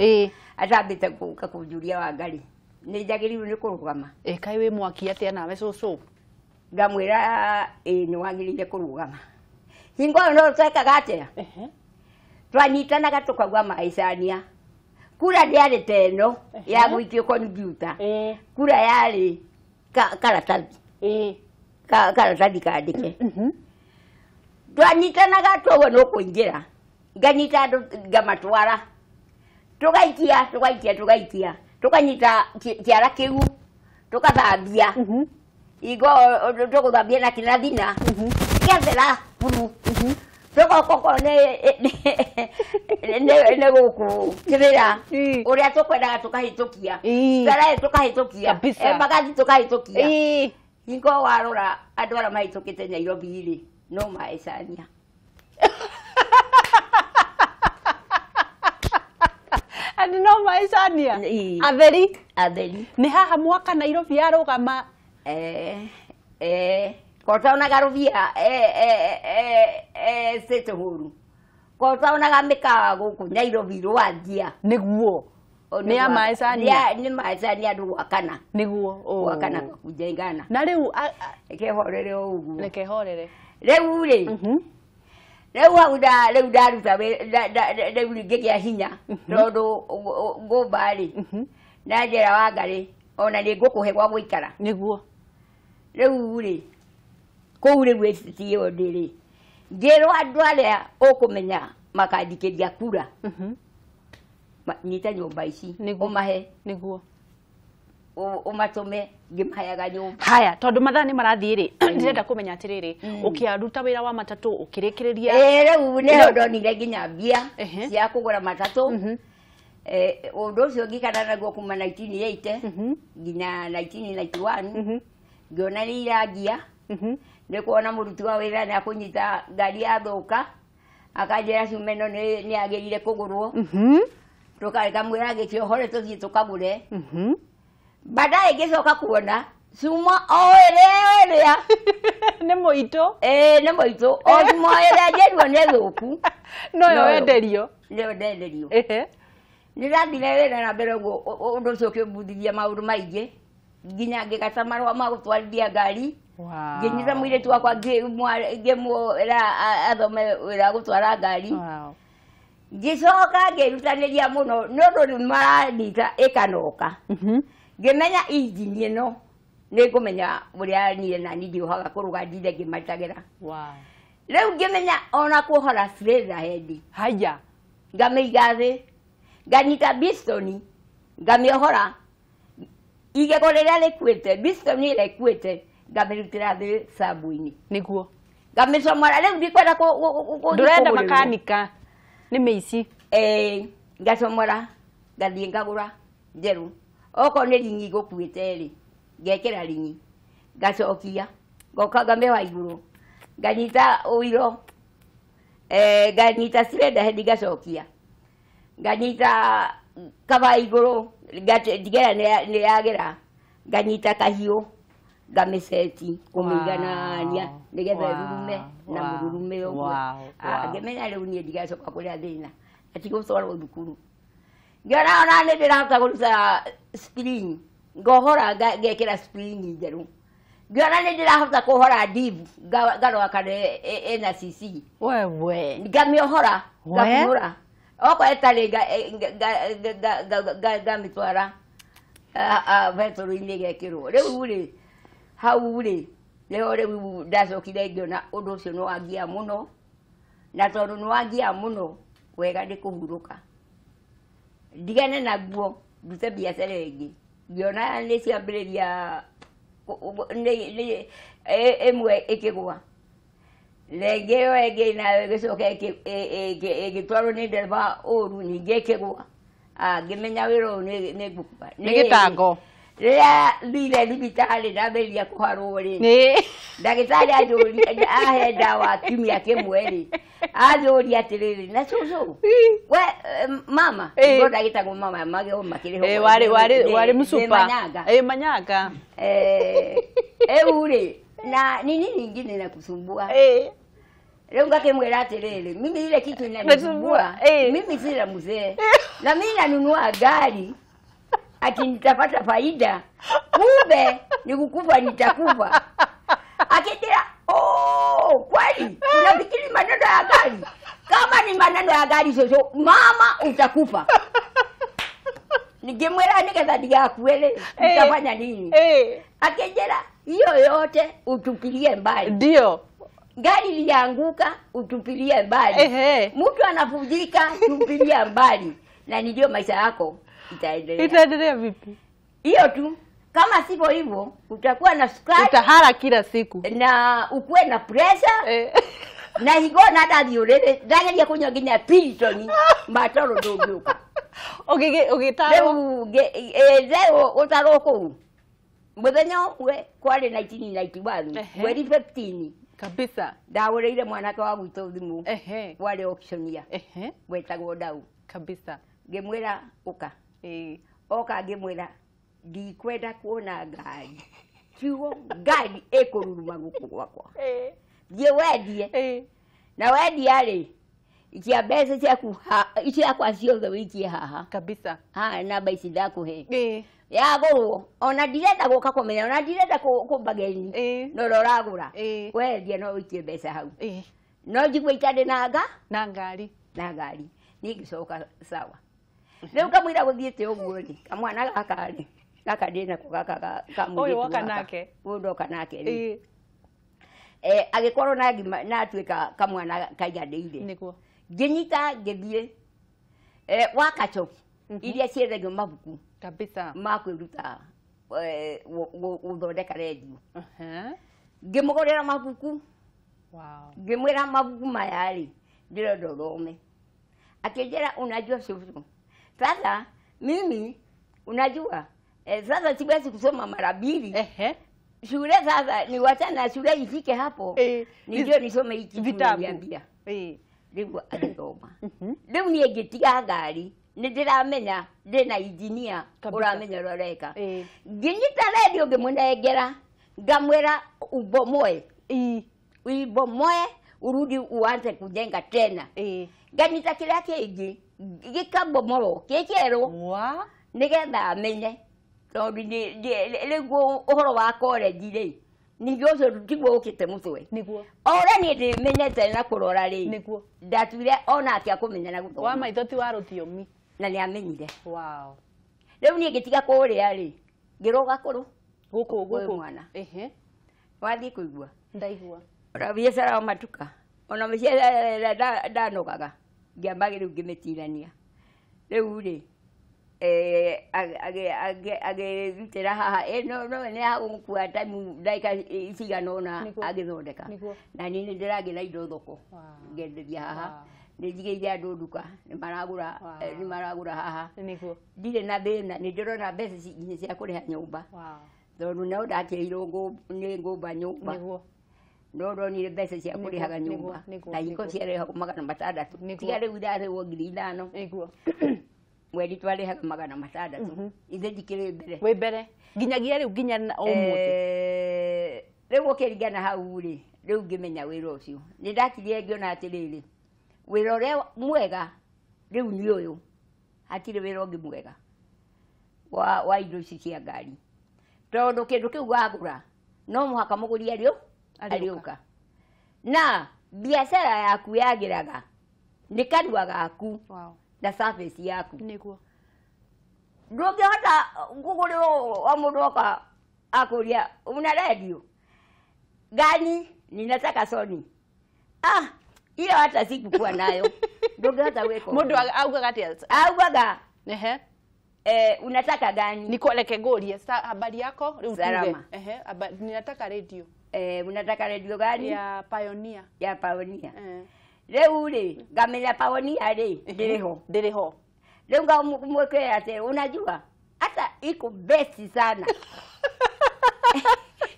Atambĩte gũka kũnjũria Wangari nĩ njagĩrĩirwo nĩ kũrũgama. Kaĩ wĩ mwaki atĩa nawe cũcũ? Ngamwĩra ĩĩ nĩ wagĩrĩire kũrũgama. Hingo ĩyo no twekaga atĩa? Twanyitanaga tũkauga maicania. Kura ndĩarĩ ta ĩno ya gũikio kompiuta. Kura yarĩ karatathi. Karatathi kandĩke. Twanyitanaga twauga nĩ ũkũingĩra. Nganyita andũ ngamatwara. Tũgaikia, tũgaikia, tũgaikia. Tũkanyita kĩara kĩu, tũkathambia. Hingo tũgũthambia na kĩnathina. Gĩgathera buru. Tũgoka okorwo nĩ gũkũ kĩrĩra ũrĩa tũkwendaga tũkahĩtũkia. Starehe tũkahĩtũkia. Embagathi tũkahĩtũkia. Hingo warora andũ arĩa mahĩtũkĩte Nairobi rĩ, no maecania. Andũ no maecania? Atheri? Atheri. Nĩ haha mwaka Nairobi yarũgama? Kotonaga rũbia State Hall. Kotonaga mĩkawa gũkũ Nairobi rwanjia. Nĩguo. Nĩ ya maecania? Nĩ maecania andũ gwakana. Nĩguo. Gwakana kwa kujengana. Na rĩu Reke horere o ũguo. Reke horere. Rĩu rĩ, rĩu hau rĩu ndaruta rĩu ngĩgĩa hinya tondũ ngũmba rĩ, na njĩra Wangari ona nĩ ngũkũhe gwa gũikara. Nĩguo. Rĩu rĩ, kũu rĩu estate ĩyo ndĩ rĩ, ngĩrwo andũ arĩa ũkũmenya makandikĩria kura. Nyita nyũmba ici, ũmahe. Nĩguo. Ũmatũme ngĩmaheaga nyũmba. Haya, tondũ mathaa nĩ marathiĩ rĩ, ndĩrenda kũmenya atĩrĩrĩ, ũkĩruta wĩra wa matatũ ũkĩrĩkĩrĩria. Rĩu nĩho ndonire nginya mbia cia kũgũra matatũ. Ũndũ ũcio ngĩikara naguo kuma 1980 nginya 1991. Ngĩona nĩ irangia. Nĩ kuona mũruti wa wĩra nĩ akũnyita ngari yathũka, akanjĩra cuma ĩno nĩ yagĩrĩire kũgũrwo. Tũkamwĩra gĩkĩohore tũthiĩ tũkagũre. Baadaye ngĩcoka kuona cuma o ĩrĩa ĩrĩa. Nĩ mũitũ? Nĩ mũitũ. O cuma ĩrĩa njerwo nĩ thũku. Noyo wenderio? Nĩyo ndenderio. Nĩ ndathire wĩra na mbere ũguo, ũndũ ũcio ũkĩmbundithia maũndũ maingĩ. Nginya ngĩgata marũa ma gũtwarithia ngari. Ngĩnyita mũirĩtu wakwa ngĩmwĩra athome wĩra wa gũtwara ngari. Ngĩcoka ngĩrutanĩria mũno nĩ ũndũ nĩ maranyita ĩkanoka. Ngĩmenya injini ĩno nĩ ngũmenya ũrĩa niĩ na niĩ ndiohaga kũrũga ndinde ngĩmatagĩra. Rĩu ngĩmenya ona kuohora cylinder head. Haya. Ngamĩiga thĩ, nganyita bistoni, ngamĩohora igego rĩrĩa rĩkuĩte, bistoni ĩrĩa ĩkuĩte, ngamĩrutĩra thĩ cabu-inĩ. Niguo. Ngamĩcomora. Rĩu ndikwenda ndũrenda kũgũrĩrwo. Makanika nĩ mĩici. Ĩĩ, ngacomora, ngathiĩ ngagũra njerũ. Okorwo nĩ ringi gũkuĩte rĩ, ngekĩra ringi, ngacokia, ngoka ngamĩoha igũrũ, nganyita ũiro, nganyita cylinder head, ngacokia, nganyita kaba igũrũ, ndigera nĩ yagĩra, nganyita kahiũ, ngamĩceti kũmĩiganania nĩgetha ĩrurume na mũrurume ũguo. Ngĩmenya rĩu niĩ ndigacoka kũrĩa thĩna ati gũtwarwo thukuru. Ngĩona ona nĩ ndĩrahota kũruta spring, ngohora, ngekĩra spring njerũ. Ngĩona nĩ ndĩrahota kũhora divu, ngarora kana ĩna cc. Wewe. Ngamĩohora. We? Ngakunũra, okorwo ĩtarĩ ngamĩtwara betũrũ-inĩ ĩgekĩrwo. Rĩu rĩ, hau rĩ, nĩho rĩu ndacokire ngĩona ũndũ ũcio nĩ wangia mũno, na tondũ nĩ wangia mũno, wega nĩ kũhurũka, ndigane naguo, ndute biacara ĩngĩ. Ngĩona nĩ ciambĩrĩria ĩmwe ĩkĩgwa, rĩngĩ ĩyo ĩngĩ nayo ĩgĩcoka ĩgĩtwarwo nĩ ndereba ũru, ningĩ ĩkĩgwa. Ah, ngĩmenya wĩra ũyũ nĩ ngũkua. Nĩ gĩtango. Rĩrĩa thire thibitarĩ ndambĩrĩria kũharwo rĩ, Nĩ. Ndagĩtarĩ anjũria, ahe ndawa kiumia kĩmwe rĩ, anjũria atĩrĩrĩ, na cũcũ we, mama ngo ndagĩtagwo mama magĩo makĩrĩ ho. Warĩ Nĩ msupa. Manyanga. Manyanga. Rĩu rĩ, na ni nini ingine nakusumbua? Rĩu ngakĩmwĩra atĩrĩrĩ, mimi ile kitu inanisumbua, mimi sina mzee na mimi nanunua gari ati nitapata faida, kumbe ni kukufa nitakufa. Akindira, oh, kweli unafikiri maneno ya gari? Kama ni maneno ya gari, shosho mama, utakufa. Nikimwĩra nĩgetha ndigakue rĩ, nitafanya nini? Akĩnjĩra, hiyo yote utupilie mbali. Ndio. Gari lianguka, utupilie mbali. Mtu anavunjika, tupilia mbali, na ndio maisha yako itaendelea. Itaendelea vipi? Hiyo tu. Kama sivyo hivyo, utakuwa na sukari Utahara kila siku. Na ukuwe na pressure na higo na ndathi ũrĩrĩ, ndageria kũnyua nginya Piriton matoro, ndũngĩũka. Ũgĩtarwo. Rĩu rĩu ũtarwo kũu mũthenya ũmwe kwarĩ 1991, mweri 15. Kabisa. Ndagũrĩire mwanake wa gwitũ thimũ, warĩ auctioneer, wetagwo Ndau. Kabisa. Ngĩmwĩra ũka. Oka, ngĩmwĩra ndikwenda kuona ngari, kiugo ngari ĩkũruruma gũkũ gwakwa. Thiĩ wendie, na wendia rĩ, ikia mbeca ciaku ciakwa ciothe wĩikie haha. Kabisa. Haha namba ici ndakũhe yagũrwo, ona ndirenda gũka kũmenya, ona ndirenda kũmbageni no ũrĩa ũragũra. Wendia no ũikie mbeca hau, no njigue itarĩ na nga Na ngari. Na ngari. Niĩ ngĩcoka sawa. Rĩu kamũira gũthiĩte ũguo rĩ, kamwana gaka rĩ, gaka ndĩ nako gaka ka Ũyũ mũirĩtu woka gaka. Nake? Ũyũ ndoka nake rĩ, agĩkorwo na ngima na atuĩka kamwana kaiganĩire. Nĩguo. Ngĩnyita ngĩthiĩ wakacho iria ciendagio mabuku Kabisa. ma kwĩruta gũthondeka rendio. Ngĩmũgũrĩra mabuku. Ngĩmwĩra mabuku maya rĩ, ndĩrenda ũthome. Akĩnjĩra, unajua shushu, sasa mimi unajua, sasa siwezi kusoma mara mbili shule, sasa ni wachana na shule, ifike hapo ndio nisome hiki Vitabu. umeniambia. Rĩu agĩthoma. Rĩu niĩ ngĩtiga ngari, nĩ ndĩramenya ndĩna injinia ũramenya ũrĩa ũreka. Ngĩnyita redio, ngĩmũnengera, ngamwĩra ubomoe, uibomoe, urudi uanze kujenga tena. Nganyita kĩrĩa kĩngĩ gĩkabomorwo kĩ kĩerũ nĩgetha amenye, tondũ rĩu ũhoro wa college rĩ, ningĩ ũcio tiguo ũkĩte mũtwe. Nĩguo. O ũrĩa niĩ ndĩmenyete na kũrora rĩ, ndatuire onake akũmenya na Wa gũthoma. maitho ti wa rũthiomi. Na nĩ amenyire. Rĩu niĩ ngĩtiga kũrĩa rĩ, ngĩrũga kũrũ Gũkũ kwĩ gũkũ. mwana. Wathiĩ kũigua Ndaigua. Ora biacara wa matuka. Ona mĩcere ndanogaga ngĩamba rĩu ngĩmĩtinania. Rĩu rĩ agĩrutĩra haha no no nĩ agũkua time ndagĩka cigana ũna agĩthondeka. Na niĩ nĩ ndĩragĩra indo thoko ngenderia haha. Nĩ njigĩire andũ nduka nĩ maragũra, nĩ maragũra haha. Ndirĩ na thĩna, nĩ ndĩrona mbeca nginya cia kũrĩha nyũmba. Tondũ no ndakĩirwo nĩ ngũmba nyũmba. No ndonire mbeca cia kũrĩhaga nyũmba na iko ciarĩhagwo 600. Tiga rĩu irarĩhwo 5,000. Mweri twarĩhaga 600. Ithe ndikĩrĩ mbere. Wĩ mbere nginyagia rĩu nginya ũmũthĩ. Rĩu ũkĩringana hau rĩ, rĩu ngĩmenya wĩra ũcio. Nĩ ndakirire ngĩona atĩrĩrĩ, wĩra ũrĩa mwega rĩu nĩ ũyũ, hatirĩ wĩra ũngĩ mwega wa indo ici cia ngari. Tondũ kĩndũ kĩu wagũra no mũhaka mũgũri arĩũka. Na biacara yaku yagĩraga nĩ kanua gaku na service yaku. Ndũngĩhota kũgũrĩrwo o mũndũ oka akũria una redio gani, ninataka Sony. Ah, hiyo hata sikukuwa nayo. Ndũngĩhota gwĩka. Mũndũ augaga atĩa? Augaga ehe, unataka gani? Nikoleke ngũrie habari yako rĩu tuge. Salama. Ehe, ninataka radio. Unataka radio gani? Ya Pioneer. Ya Pioneer. Rĩu rĩ ngamenya Pioneer rĩ ndĩrĩ ho. Ndĩrĩ ho. Rĩu ngamwĩkĩra atĩ unajua hata iko best sana.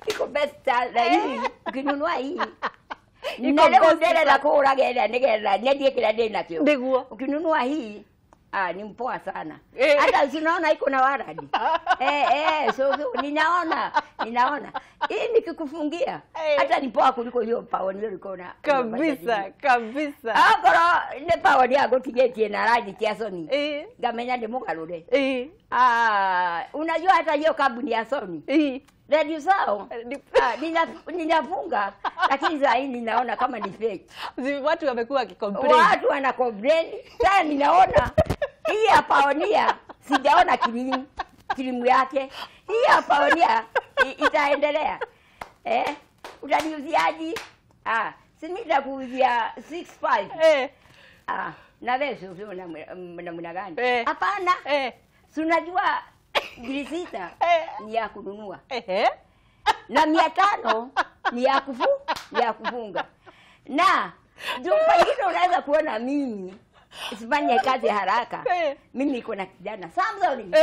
Iko best sana hii ukinunua hii. Na rĩu ndĩrenda kũgũra ĩrĩa nĩgetha nyendie kĩrĩa ndĩnakĩo. Nĩguo. Ukinunua hii ni mpoa sana. Hata unaona iko na waradi. So ninaona. Hii nikikufungia hata ni poa kuliko hiyo Pioneer iko na. Kabisa, kabisa. Akorwo nĩ Pioneer ngũtigĩtie na rangi cia Sony. Ngamenya ndĩmũgarũre. Unajua hata hiyo kampuni ya Sony. Radio zao ninafunga, lakini saa hii ninaona kama ni fake. Watu wamekuwa wakicomplain. Watu wana complain. Sasa ninaona hii ya Pioneer sijaona kilimu yake. Hii ya Pioneer itaendelea. Utaniuziaje? Si mimi nitakuuzia 65. Na wewe sio namna gani? Hapana. Si unajua 6,000 ni ya kununua. Na 500 ni ya kufunga. Na juu pengine unaweza kuona mimi sifanye kazi haraka. Mimi niko na kijana Samson.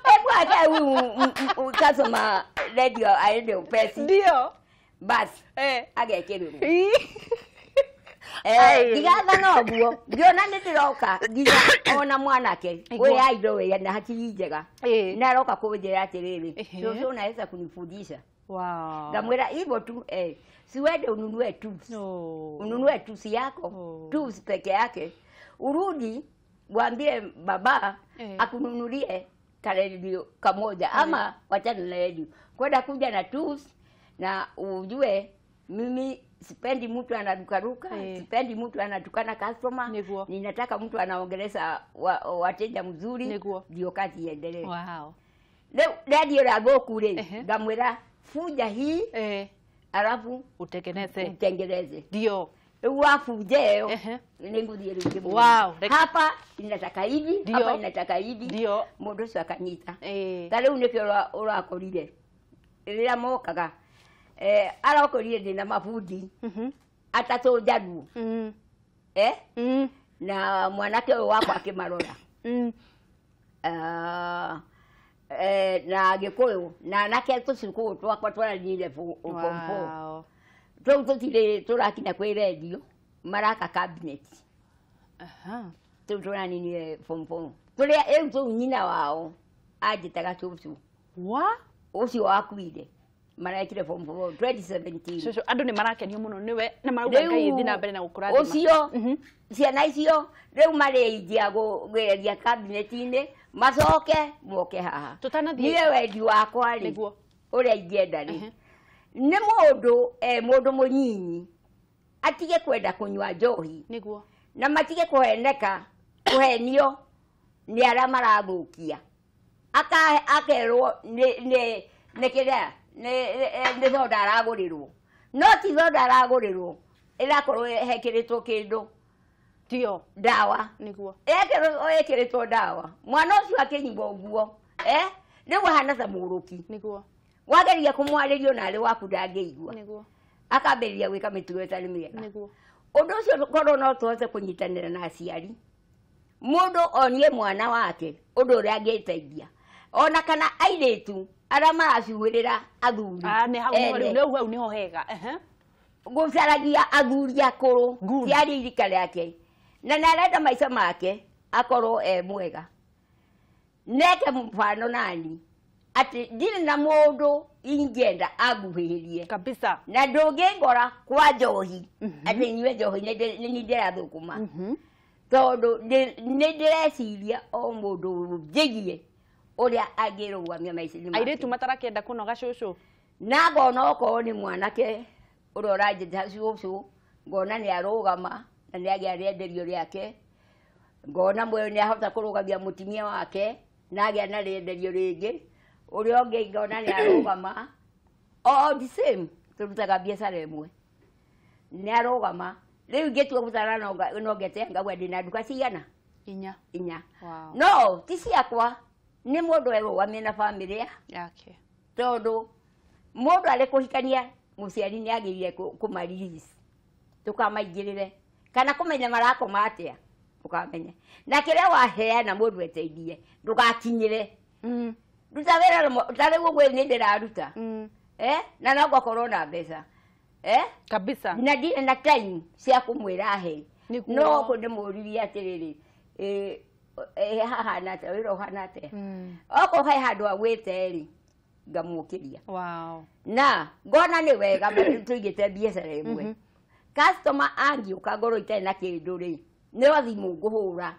Hebu acha huyu customer radio aende upesi. Ndio. Basi agekirwo. Ndigatha noguo ngĩona nĩ ndĩroka nginya ona mwanake ũyũ aindo wĩ na hakiri njega na aroka kũnjĩra atĩrĩrĩ, cũcũ unaweza kunifundisha. Ngamwĩra hivyo tu, si uende ununue tools. Ununue tools yako, tools peke yake, urudi mwambie baba akununulie karedio kamoja ama wachana na redio, kwenda kuja na tools na ujue mimi sipendi mtu anarukaruka, sipendi mtu anatukana customer. Ninataka mtu anaongeleza wateja mzuri, ndio kazi iendelee. Leo radio la goku le ngamwira fuja hii alafu utengeneze. Ndio. Wafunje hiyo nĩngũthiĩ rĩu ngĩmwĩre. Hapa inataka hivi, hapa inataka hivi. Ndio. Mũndũ ũcio akanyita. Ta rĩu nĩkĩo ũrakorire rĩrĩa mokaga arakorire ndĩna mabundi atatũ njaruo na mwanake ũyũ wakwa akĩmarora na Gĩkũyũ na anake tũcukũ twakwa twaranire form 4 tũu tũtirĩ tũrakinya kwĩ redio maraka cabinet. Tũu tũraninire form 4 tũrĩa rĩu tũu nyina wao anjĩtaga cũcũ ũcio wakuire marekire form 4 2017. Cũcũ andũ nĩ marakenio mũno nĩwe na marauga Ngai ĩthiĩ na mbere na gũkũrathima. Ũcio ciana icio rĩu marĩingia kũgeria cabinet-inĩ macoke moke haha. Tũtanathiĩ niĩ wendi wakwa rĩ ũrĩa ingĩenda rĩ nĩ mũndũ mũndũ mũnyinyi atige kwenda kũnyua njohi nĩguo na matige kũheneka kũhenio nĩ arĩa marathũkia akerwo nĩ kĩrĩa nĩ soda aragũrĩrwo no ti soda aragũrĩrwo ĩrakorwo hekĩrĩtwo kĩndũ tio ndawa niguo ĩkĩrĩtwo ndawa mwana ũcio akĩnyua ũguo rĩu ahana ta mũgũrũki niguo wageria kũmwarĩria ona arĩ waku ndangĩigua niguo akambĩrĩria gwĩka mĩtugo ĩtarĩ mĩega niguo ũndũ ũcio korwo no tũhote kũnyitanĩra na aciari mũndũ onie mwana wake ũndũ ũrĩa angĩteithia ona kana airĩtu arĩa maracuhĩrĩra athuri nĩ hau rĩu hau nĩho hega gũcaragia athuri akũrũ ti arĩ irika rĩake na nĩ arenda maica make akorwo e mwega neke mfano nani atĩ ndirĩ na mũndũ ingĩenda anguhĩrĩrie kabisa na ndũngĩngora kwa njohi atĩ nyue njohi nĩ niĩ ndĩrathũkũma tondũ nĩ ndĩreciria o mũndũ njĩgie ũrĩa angĩrũgamia maica-inĩ make airĩtu matarakĩenda kũnoga cũcũ na ngona okorwo nĩ mwanake ũrĩa ũranjĩta cũcũ ngona nĩ arũgama na nĩ agĩa rĩenderio rĩake ngona mwe nĩ ahota kũrũgamia mũtumia wake na agĩa na rĩenderio rĩngĩ ũrĩa ũngĩ ngona nĩ arũgama all the same tũrutaga biacara ĩmwe nĩ arũgama rĩu ingĩtua gũtara no ngete ngauga ndĩna nduka cigana inya inya wow. No ti ciakwa nĩ mũndũ erũgamie na bamĩrĩ yake tondũ mũndũ arĩ kũhikania mũciari nĩ agĩrĩire kũma-release ndũkamaingĩrĩre kana kũmenya marakoma atĩa ndũkamenye na kĩrĩa waheana mũndũ eteithie ndũgakinyĩre ruta wĩra ta rĩu ũguo nĩ ndĩraruta na no ngakorwo na mbeca kabisa na ndirĩ na time cia kũmwĩra he no ndĩmũririe atĩrĩrĩ hahana atĩa wĩra ũhana atĩa okorwo he handũ agwĩte rĩ ngamũkĩria wow. Na ngona nĩ wega tũigĩte biacara ĩmwe customer angĩũka ngorwo itarĩ na kĩndũ rĩ nĩ thimũ ngũhũra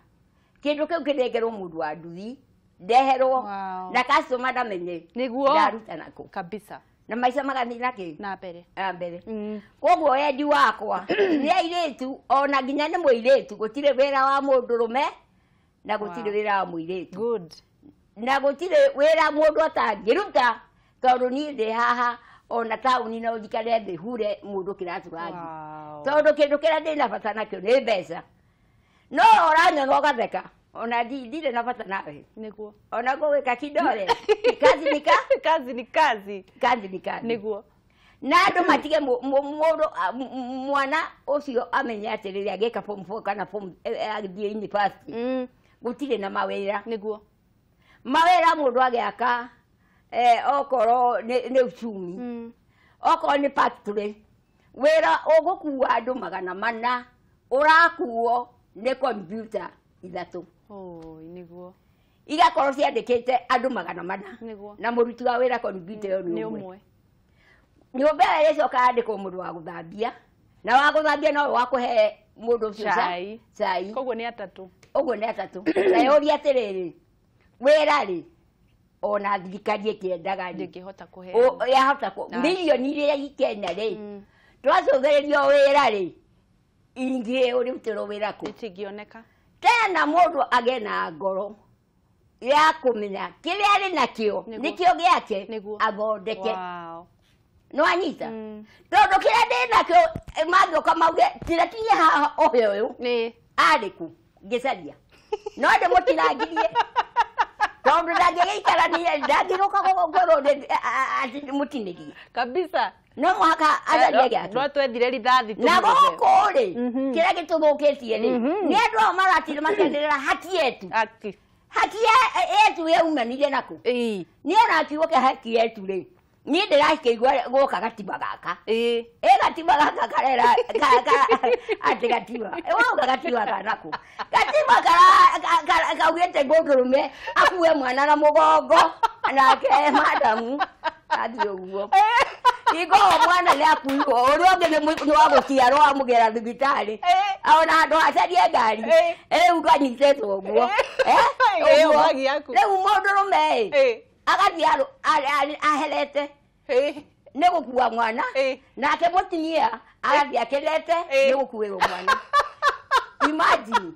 kĩndũ kĩu kĩnengerwo mũndũ wa nduthi ndeherwo na customer ndamenye nĩguo ndaruta nako kabisa na maica magathiĩ nakĩ na mbere na mbere koguo wendi wakwa nĩ airĩtu ona nginya nĩ mũirĩtu gũtirĩ wĩra wa mũndũrũme na gũtirĩ wĩra wa mũirĩtu good na gũtirĩ wĩra mũndũ atangĩruta tondũ niĩ ndĩ haha ona taũni no njikare thĩ hure mũndũ kĩratũ rangi tondũ kĩndũ kĩrĩa ndĩ na bata nakĩo nĩ mbeca no ũranyona ũgatheka ona ndirĩ na bata nawe nĩguo ona ngũgwĩka kidole kazi ni kazi ni kazi kazi ni kazi nĩguo na andũ matige mũndũ mwana ũcio amenye atĩ rĩrĩa agĩka form 4 kana form agĩthiĩ university gũtirĩ na mawĩra nĩguo mawĩra mũndũ agĩaka okorwo nĩ uchumi okorwo nĩ factory wĩra ũgũkua andũ 400 ũrakuo nĩ computer 3 nĩguo igakorwo ciandĩkĩte andũ 400 nĩguo na mũruti wa wĩra computer ĩyo nĩ ũmwe nyũmba ĩyo ĩrĩcoka yandĩkwo mũndũ wa gũthambia na wa gũthambia nowe wa kũhe mũndũ ũcio cai cai koguo nĩ atatũ ũguo nĩ atatũ na yũria atĩrĩrĩ wĩra rĩ ona thirikari ĩkĩendaga rĩ ndĩngĩhota kũheana yahota mirioni iria i Kenya rĩ twacũthĩrĩrio wĩra rĩ ingĩ ũrutĩrwo wĩra kũ itingĩoneka tena mũndũ agĩe na ngoro ya kũmenya kĩrĩa arĩ nakĩo nĩkĩo gĩake athondeke no anyita tondũ kĩrĩa ndĩ nakĩo mangĩũka mauge tiratinie haha ũhe ũyũ arĩ kũ ngĩcaria no ndĩmũtinangirie tondũ ndangĩgĩikarania ndangĩgũka kwĩrwo atĩ mũtinĩrie kabisa no mũhaka acarie gĩake no twethire rithathi na gũkũ rĩ kĩrĩa gĩtũthũkĩtie rĩ nĩ andũ ao maratire makĩanĩrĩra haki yetu haki yetu yaumanire nakũ niĩ ona kiugo kĩa haki yetu rĩ niĩ ndĩrakĩigua gũka gatiba gaka ĩ gatiba gaka karera atĩ gatiba wauga gatiba kanakũ gatiba kaugĩte mũndũrũme akue mwana na mũgongo nake madamu athiĩ ũguo Igo mwana nĩ akuirwo ũrĩa ũngĩ nĩ wa gũciarwo amũgera thibitarĩ ona handũ hacarie ngari rĩu kanyitĩtwo ũguo rĩu mũndũrũme ĩ agathiĩ aherete nĩ gũkua mwana nake mũtumia agathiĩ akenete nĩ gũkuĩrwo mwana imagine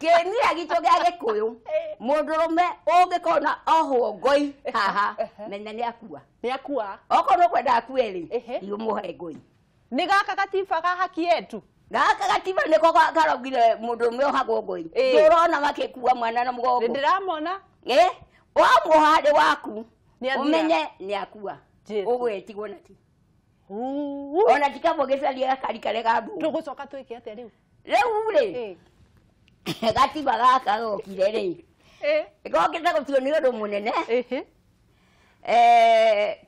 kĩmira gitũ gĩa Gĩkũyũ mũndũrũme ũngĩkona ohwo ngoi haha menya nĩ akua nĩ akua okorwo nĩ ũkwenda akue rĩ thiĩ ũmũhe ngoi Nĩ gaka gatiba ga haki yetu. Gaka gatiba nĩko karaugire mũndũ ũmwe ohagwo ngũi. Ndũrona makĩkua mwana na mũgongo. Ndĩramona. Wamuoha harĩ waku ũmenye nĩ akua. Ũgwĩtigwo na ti. Ona tikabo gĩcaria gakari karĩa ga mbũri. Tũgũcoka twĩke atĩa rĩu? Rĩu rĩ gatiba gaka gokire rĩ gokĩte gũtuo nĩ ũndũ mũnene.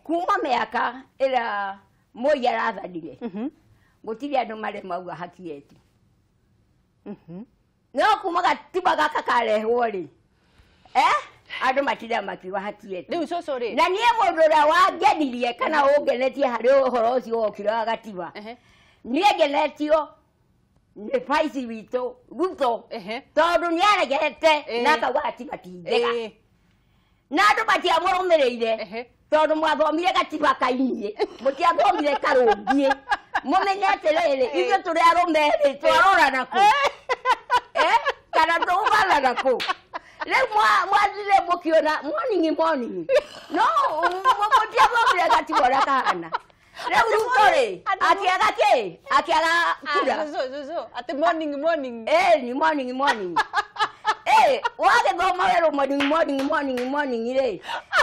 Kuma mĩaka ĩrĩa Moi arathanire gũtirĩ andũ marĩ mauga haki yetu. No kuma gatiba gaka karehwo rĩ andũ matirĩ makiuga haki yetu. Rĩu cũcũ rĩ na niĩ mũndũ ũrĩa wangenirie kana ũngenetie harĩ ũhoro ũcio wokire wa gatiba niĩ ngenetio nĩ baici witũ Ruto tondũ nĩ aregete na akauga gatiba ti njega na andũ matiamũrũmĩrĩire tondũ mwathomire gatiba kainie mũtiathomire karũngie. Mũmenye atĩrĩrĩ ithuĩ tũrĩ arũme rĩ twarorana kũ kana tũgũbathana kũ. Rĩu mwathire mũkĩona morning morning no mũtiathomire gatiba ũrĩa kahana. Rĩu Ruto rĩ akĩaga kĩ akĩaga kura. Cũcũ atĩ morning morning. Ni morning morning. Wagĩthoma werũ morning morning morning morning rĩ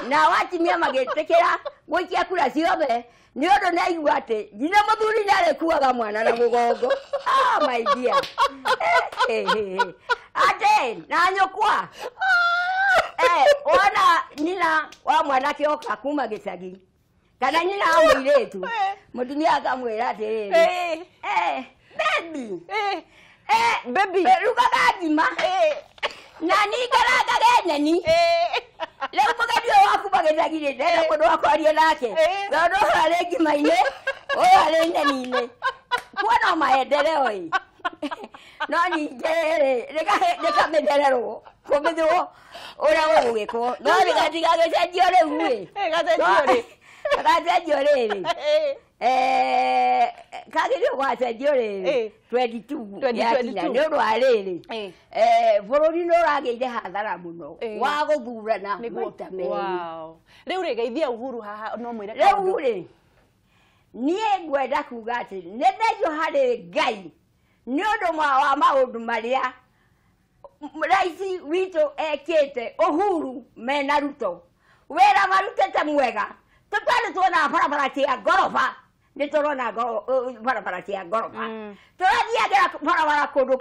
na watimia magĩtĩkĩra gũikia kura ciothe nĩ ũndũ nĩ aigua atĩ nginya mũthuri nĩ arĩkuaga mwana na mũgongo. My dear. Atĩ na nyũkwa wona nyina wa mwanake oka kuma gĩcagi kana nyina wa mũirĩtu mũtumia akamwĩra atĩrĩrĩ baby baby rugaga ngima na ningarangage nyeni. Rĩu mũgeni ũyũ wa kuma gĩcagi rĩ ndenda mũndũ wa kwaria nake tondũ ũyũ arĩ ngima-inĩ ũyũ arĩ nyeni-inĩ kuo no maendeleo ĩ no ningĩ rĩ rĩkamenyererwo kũmithwo ũrĩa gũgwĩkwo no rĩgatigagĩcenjio rĩu rĩ gacenjio rĩrĩ kagĩrĩirwo gwacenjio rĩrĩ 22 yakinya nĩ ũndũ wa rĩrĩ bũrũri nĩ ũragĩire hathara mũno wa gũthurana maita merĩ. Rĩu rĩ geithia Uhuru haha no mwĩre rĩu rĩ niĩ ngwenda kuga atĩ nĩ thengio harĩ Ngai nĩ ũndũ wa maũndũ marĩa raisi witũ ekĩte Uhuru mena Ruto wĩra marutĩte mwega. Tũtarĩ tuona barabara cia ngoroba nĩ tũrona barabara cia ngoroba tũrathiagĩra barabara kũndũ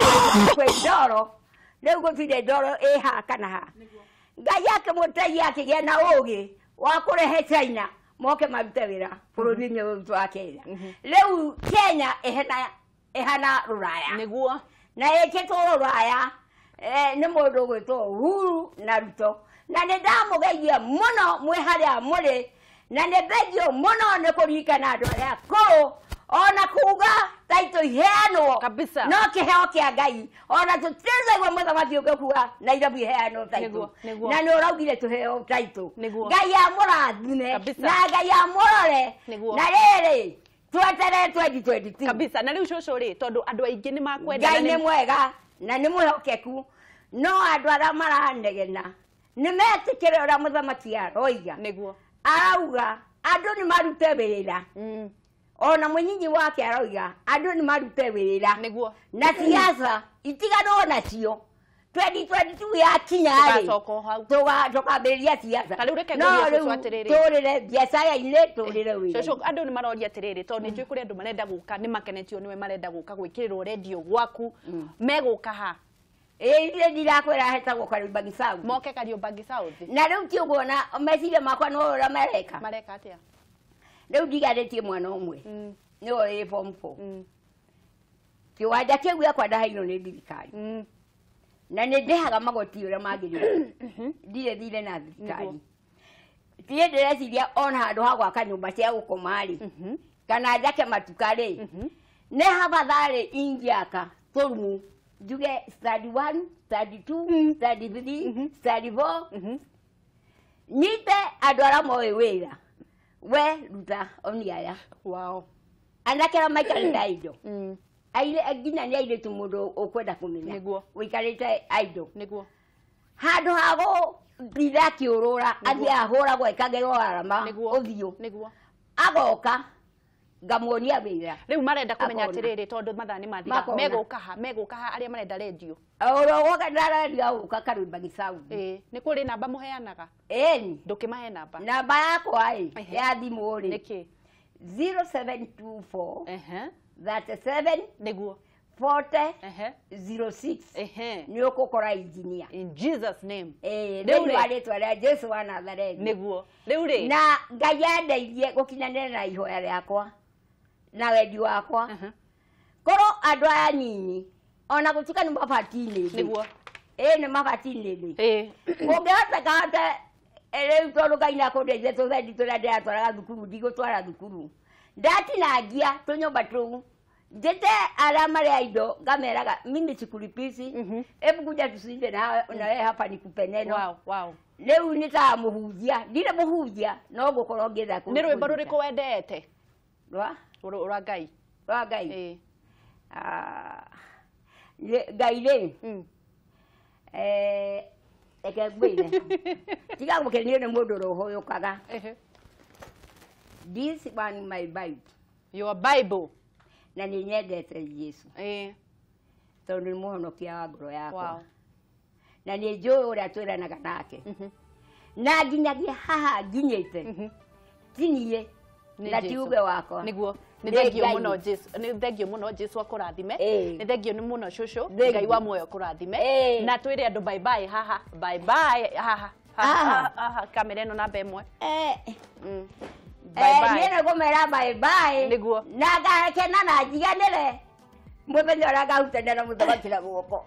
kwĩ ndoro rĩu gũtirĩ ndoro ĩ ha kana ha. Ngai akĩmũteithia akĩgĩa na ũgĩ wa kũrehe China moke marute wĩra bũrũri-inĩ ũyũ witũ wa Kenya. Rĩu Kenya ĩhana rũraya nĩguo na ĩkĩtwo rũraya nĩ mũndũ ũgwĩtwo Uhuru na Ruto na nĩ ndamũgeithia mũno mwĩ harĩa mũrĩ na nĩ thengio mũno nĩ kũririkana andũ arĩa akũrũ ona kuga taitũ iheanwo kabisa no kĩheo kĩa Ngai ona tũtirĩthaigua mũthamaki ũngĩ kuga Nairobi iheanwo taitũ na nĩ ũraugire tũheo taitũ. Ngai amũrathime na Ngai amũrore na rĩrĩ tweterere 2022 kabisa. Na rĩu cũcũ rĩ tondũ andũ aingĩ nĩ makwenda Ngai nĩ mwega na nĩ mwĩhokeku no andũ arĩa maranegena nĩ metĩkĩre ũrĩa mũthamaki aroiga nĩguo arauga andũ nĩ marute wĩra ona mũnyinyi wake arauga andũ nĩ marute wĩra nĩguo na siasa itiganwo nacio 2022 yakinya rĩ tũkambĩrĩria siasa. Ta rĩu reke ngũrie cũcũ atĩrĩrĩ tũrĩre biacara-inĩ tũrĩre wĩra. Cũcũ andũ nĩ maroria atĩrĩrĩ tondũ nĩ njũĩ kũrĩ andũ marenda gũka nĩ makenetio nĩwe marenda gũka gwĩkĩrĩrwo rendio gwaku megũka ha? Ĩ ndirakwĩra hetagwo Kariobangi South. Moke Kariobangi South. Na rĩu ti ũguo na meciria makwa no ũrĩa mareka. Mareka atĩa? Rĩu ndigarĩtie mwana ũmwe nĩwe wĩ form 4 kĩwanja kĩu gĩakwa ndaheirwo nĩ thirikari na nĩ ndĩhaga magoti ũrĩa magĩrĩire ndirĩ thirĩ na thirikari. Niĩ ndĩreciria ona handũ ha gwaka nyũmba cia gũkoma rĩ kana njake matuka rĩ nĩ habatharĩ ingĩaka tũrumu njuge study 1 study 2 study 3 study 4 nyite andũ arĩa moĩ wĩra we ruta oni aya wow anake arĩa maikarĩte indo nginya nĩ airĩtu mũndũ ũkwenda kũmenya ũikarĩte indo nĩguo handũ ha gũthinda akĩũrũra athiĩ ahũragwo ekagerwo arama ũthiũ nĩguo agoka Ngamuonia wĩra. Rĩu marenda kũmenya Akona. atĩrĩrĩ, tondũ mathaa nĩ mathira, Makona. megũka ha, megũka ha arĩa marenda rendio? Orogoka ndararia gũka Karwĩmba Gĩcaũ. Ĩĩ, nĩ kũrĩ namba mũheanaga? Ĩni. Ndũkĩmahe namba. Namba yakwa ĩ Ehe. ya thimũ rĩ, Nĩkĩ? 0724 Ehe. 37 Nĩguo. 40 Ehe. 06. Ehe. Nĩ ũgũkora injinia. In Jesus name. Ĩĩ, Rĩu thĩinĩ rĩ. wa rĩtwa rĩa Jesu wa Nazarethi. Nĩguo. Rĩu rĩ. Na Ngai andeithie gũkinyanĩra na ihoya rĩakwa na wendi wakwa. Aha. Korwo andũ aya nyinyi ona gũtuĩka nĩ mabati-inĩ thĩ. Nĩguo. Ĩĩ, nĩ mabati-inĩ thĩ. Ĩĩ. Kũngĩhoteka hote rĩu, tondũ Ngai nĩakũndeithia, tũthendi tũrĩa ndĩratwaraga thukuru ndigũtwara thukuru, ndatinangia tũnyũmba tũu, njĩte arĩa marĩa indo, ngameraga mimi sikulipizi, hebu kuja tusinde na na wewe hapa nikupe neno. Wow. Rĩu nĩ ta mũhunjia, ndirĩ mũhunjia, no ngũkorwo ngĩetha Nĩ rwĩmbo rũrĩkũ wendete? Rwa Rwa Ngai. Rwa Ngai? Ĩĩ. Ah, Ngai rĩ, reke ngwĩre, tiga gũkenio nĩ mũndũ ũrĩa ũhũyũkaga. Ehe. This one, my Bible. Your Bible. Na nĩ nyendete Jesu Ĩĩ. tondũ nĩ mũhonokia wa ngoro yakwa. Na nĩ njũĩ ũrĩa twĩranaga nake, na nginyagia haha nginyĩte ti niĩ Nĩ na ti Jesu. uge wakwa. Nĩguo. Nĩ Nĩ thengio Ngai. mũno Jesu, nĩ thengio mũno, Jesu akũrathime. Ĩĩ. Nĩ thengio nĩ mũno cũcũ. Thengio. Ngai wa muoyo kũrathime. Ĩĩ. Na twĩre andũ bye bye haha, bye bye haha. Haha. Haha kamera ĩno namba ĩmwe. Bye Niĩ bye. nĩ ngũmera bye bye. Nĩguo. Na ngakena na njiganĩre mũthenya ũrĩa ngahutania na mũthamaki na guoko.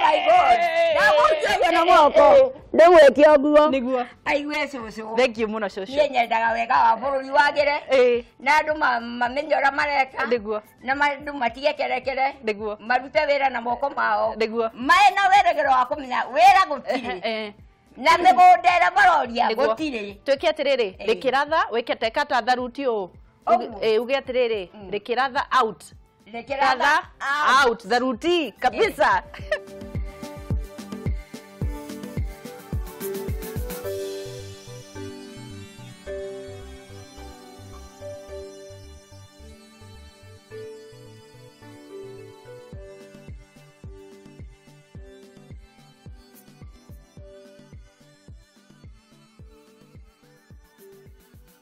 My God, ndamũhutagia na moko, ndĩmwĩke ũguo. Nĩguo. Aigue cũcũ. Thengio mũno cũcũ. Niĩ nyendaga wega wa bũrũri wagĩre Ĩĩ. na andũ mamenye ũrĩa mareka. Nĩguo. Na andũ matige kerekere. Nĩguo. Marute wĩra na moko mao. Nĩguo. Marĩ na wĩrĩgĩro wa kũmenya wĩra gũtirĩ, Eh. na mĩgũnda ĩrĩa maroria Nĩguo. gũtirĩ. Twĩke atĩrĩrĩ, Ĩĩ. rĩkĩra tha wĩke teka ta tharuti ũũ. Ũguo. Ĩĩ, uge atĩrĩrĩ, rĩkĩra tha out. Rĩkĩra Tha tha out, tharuti kabisa.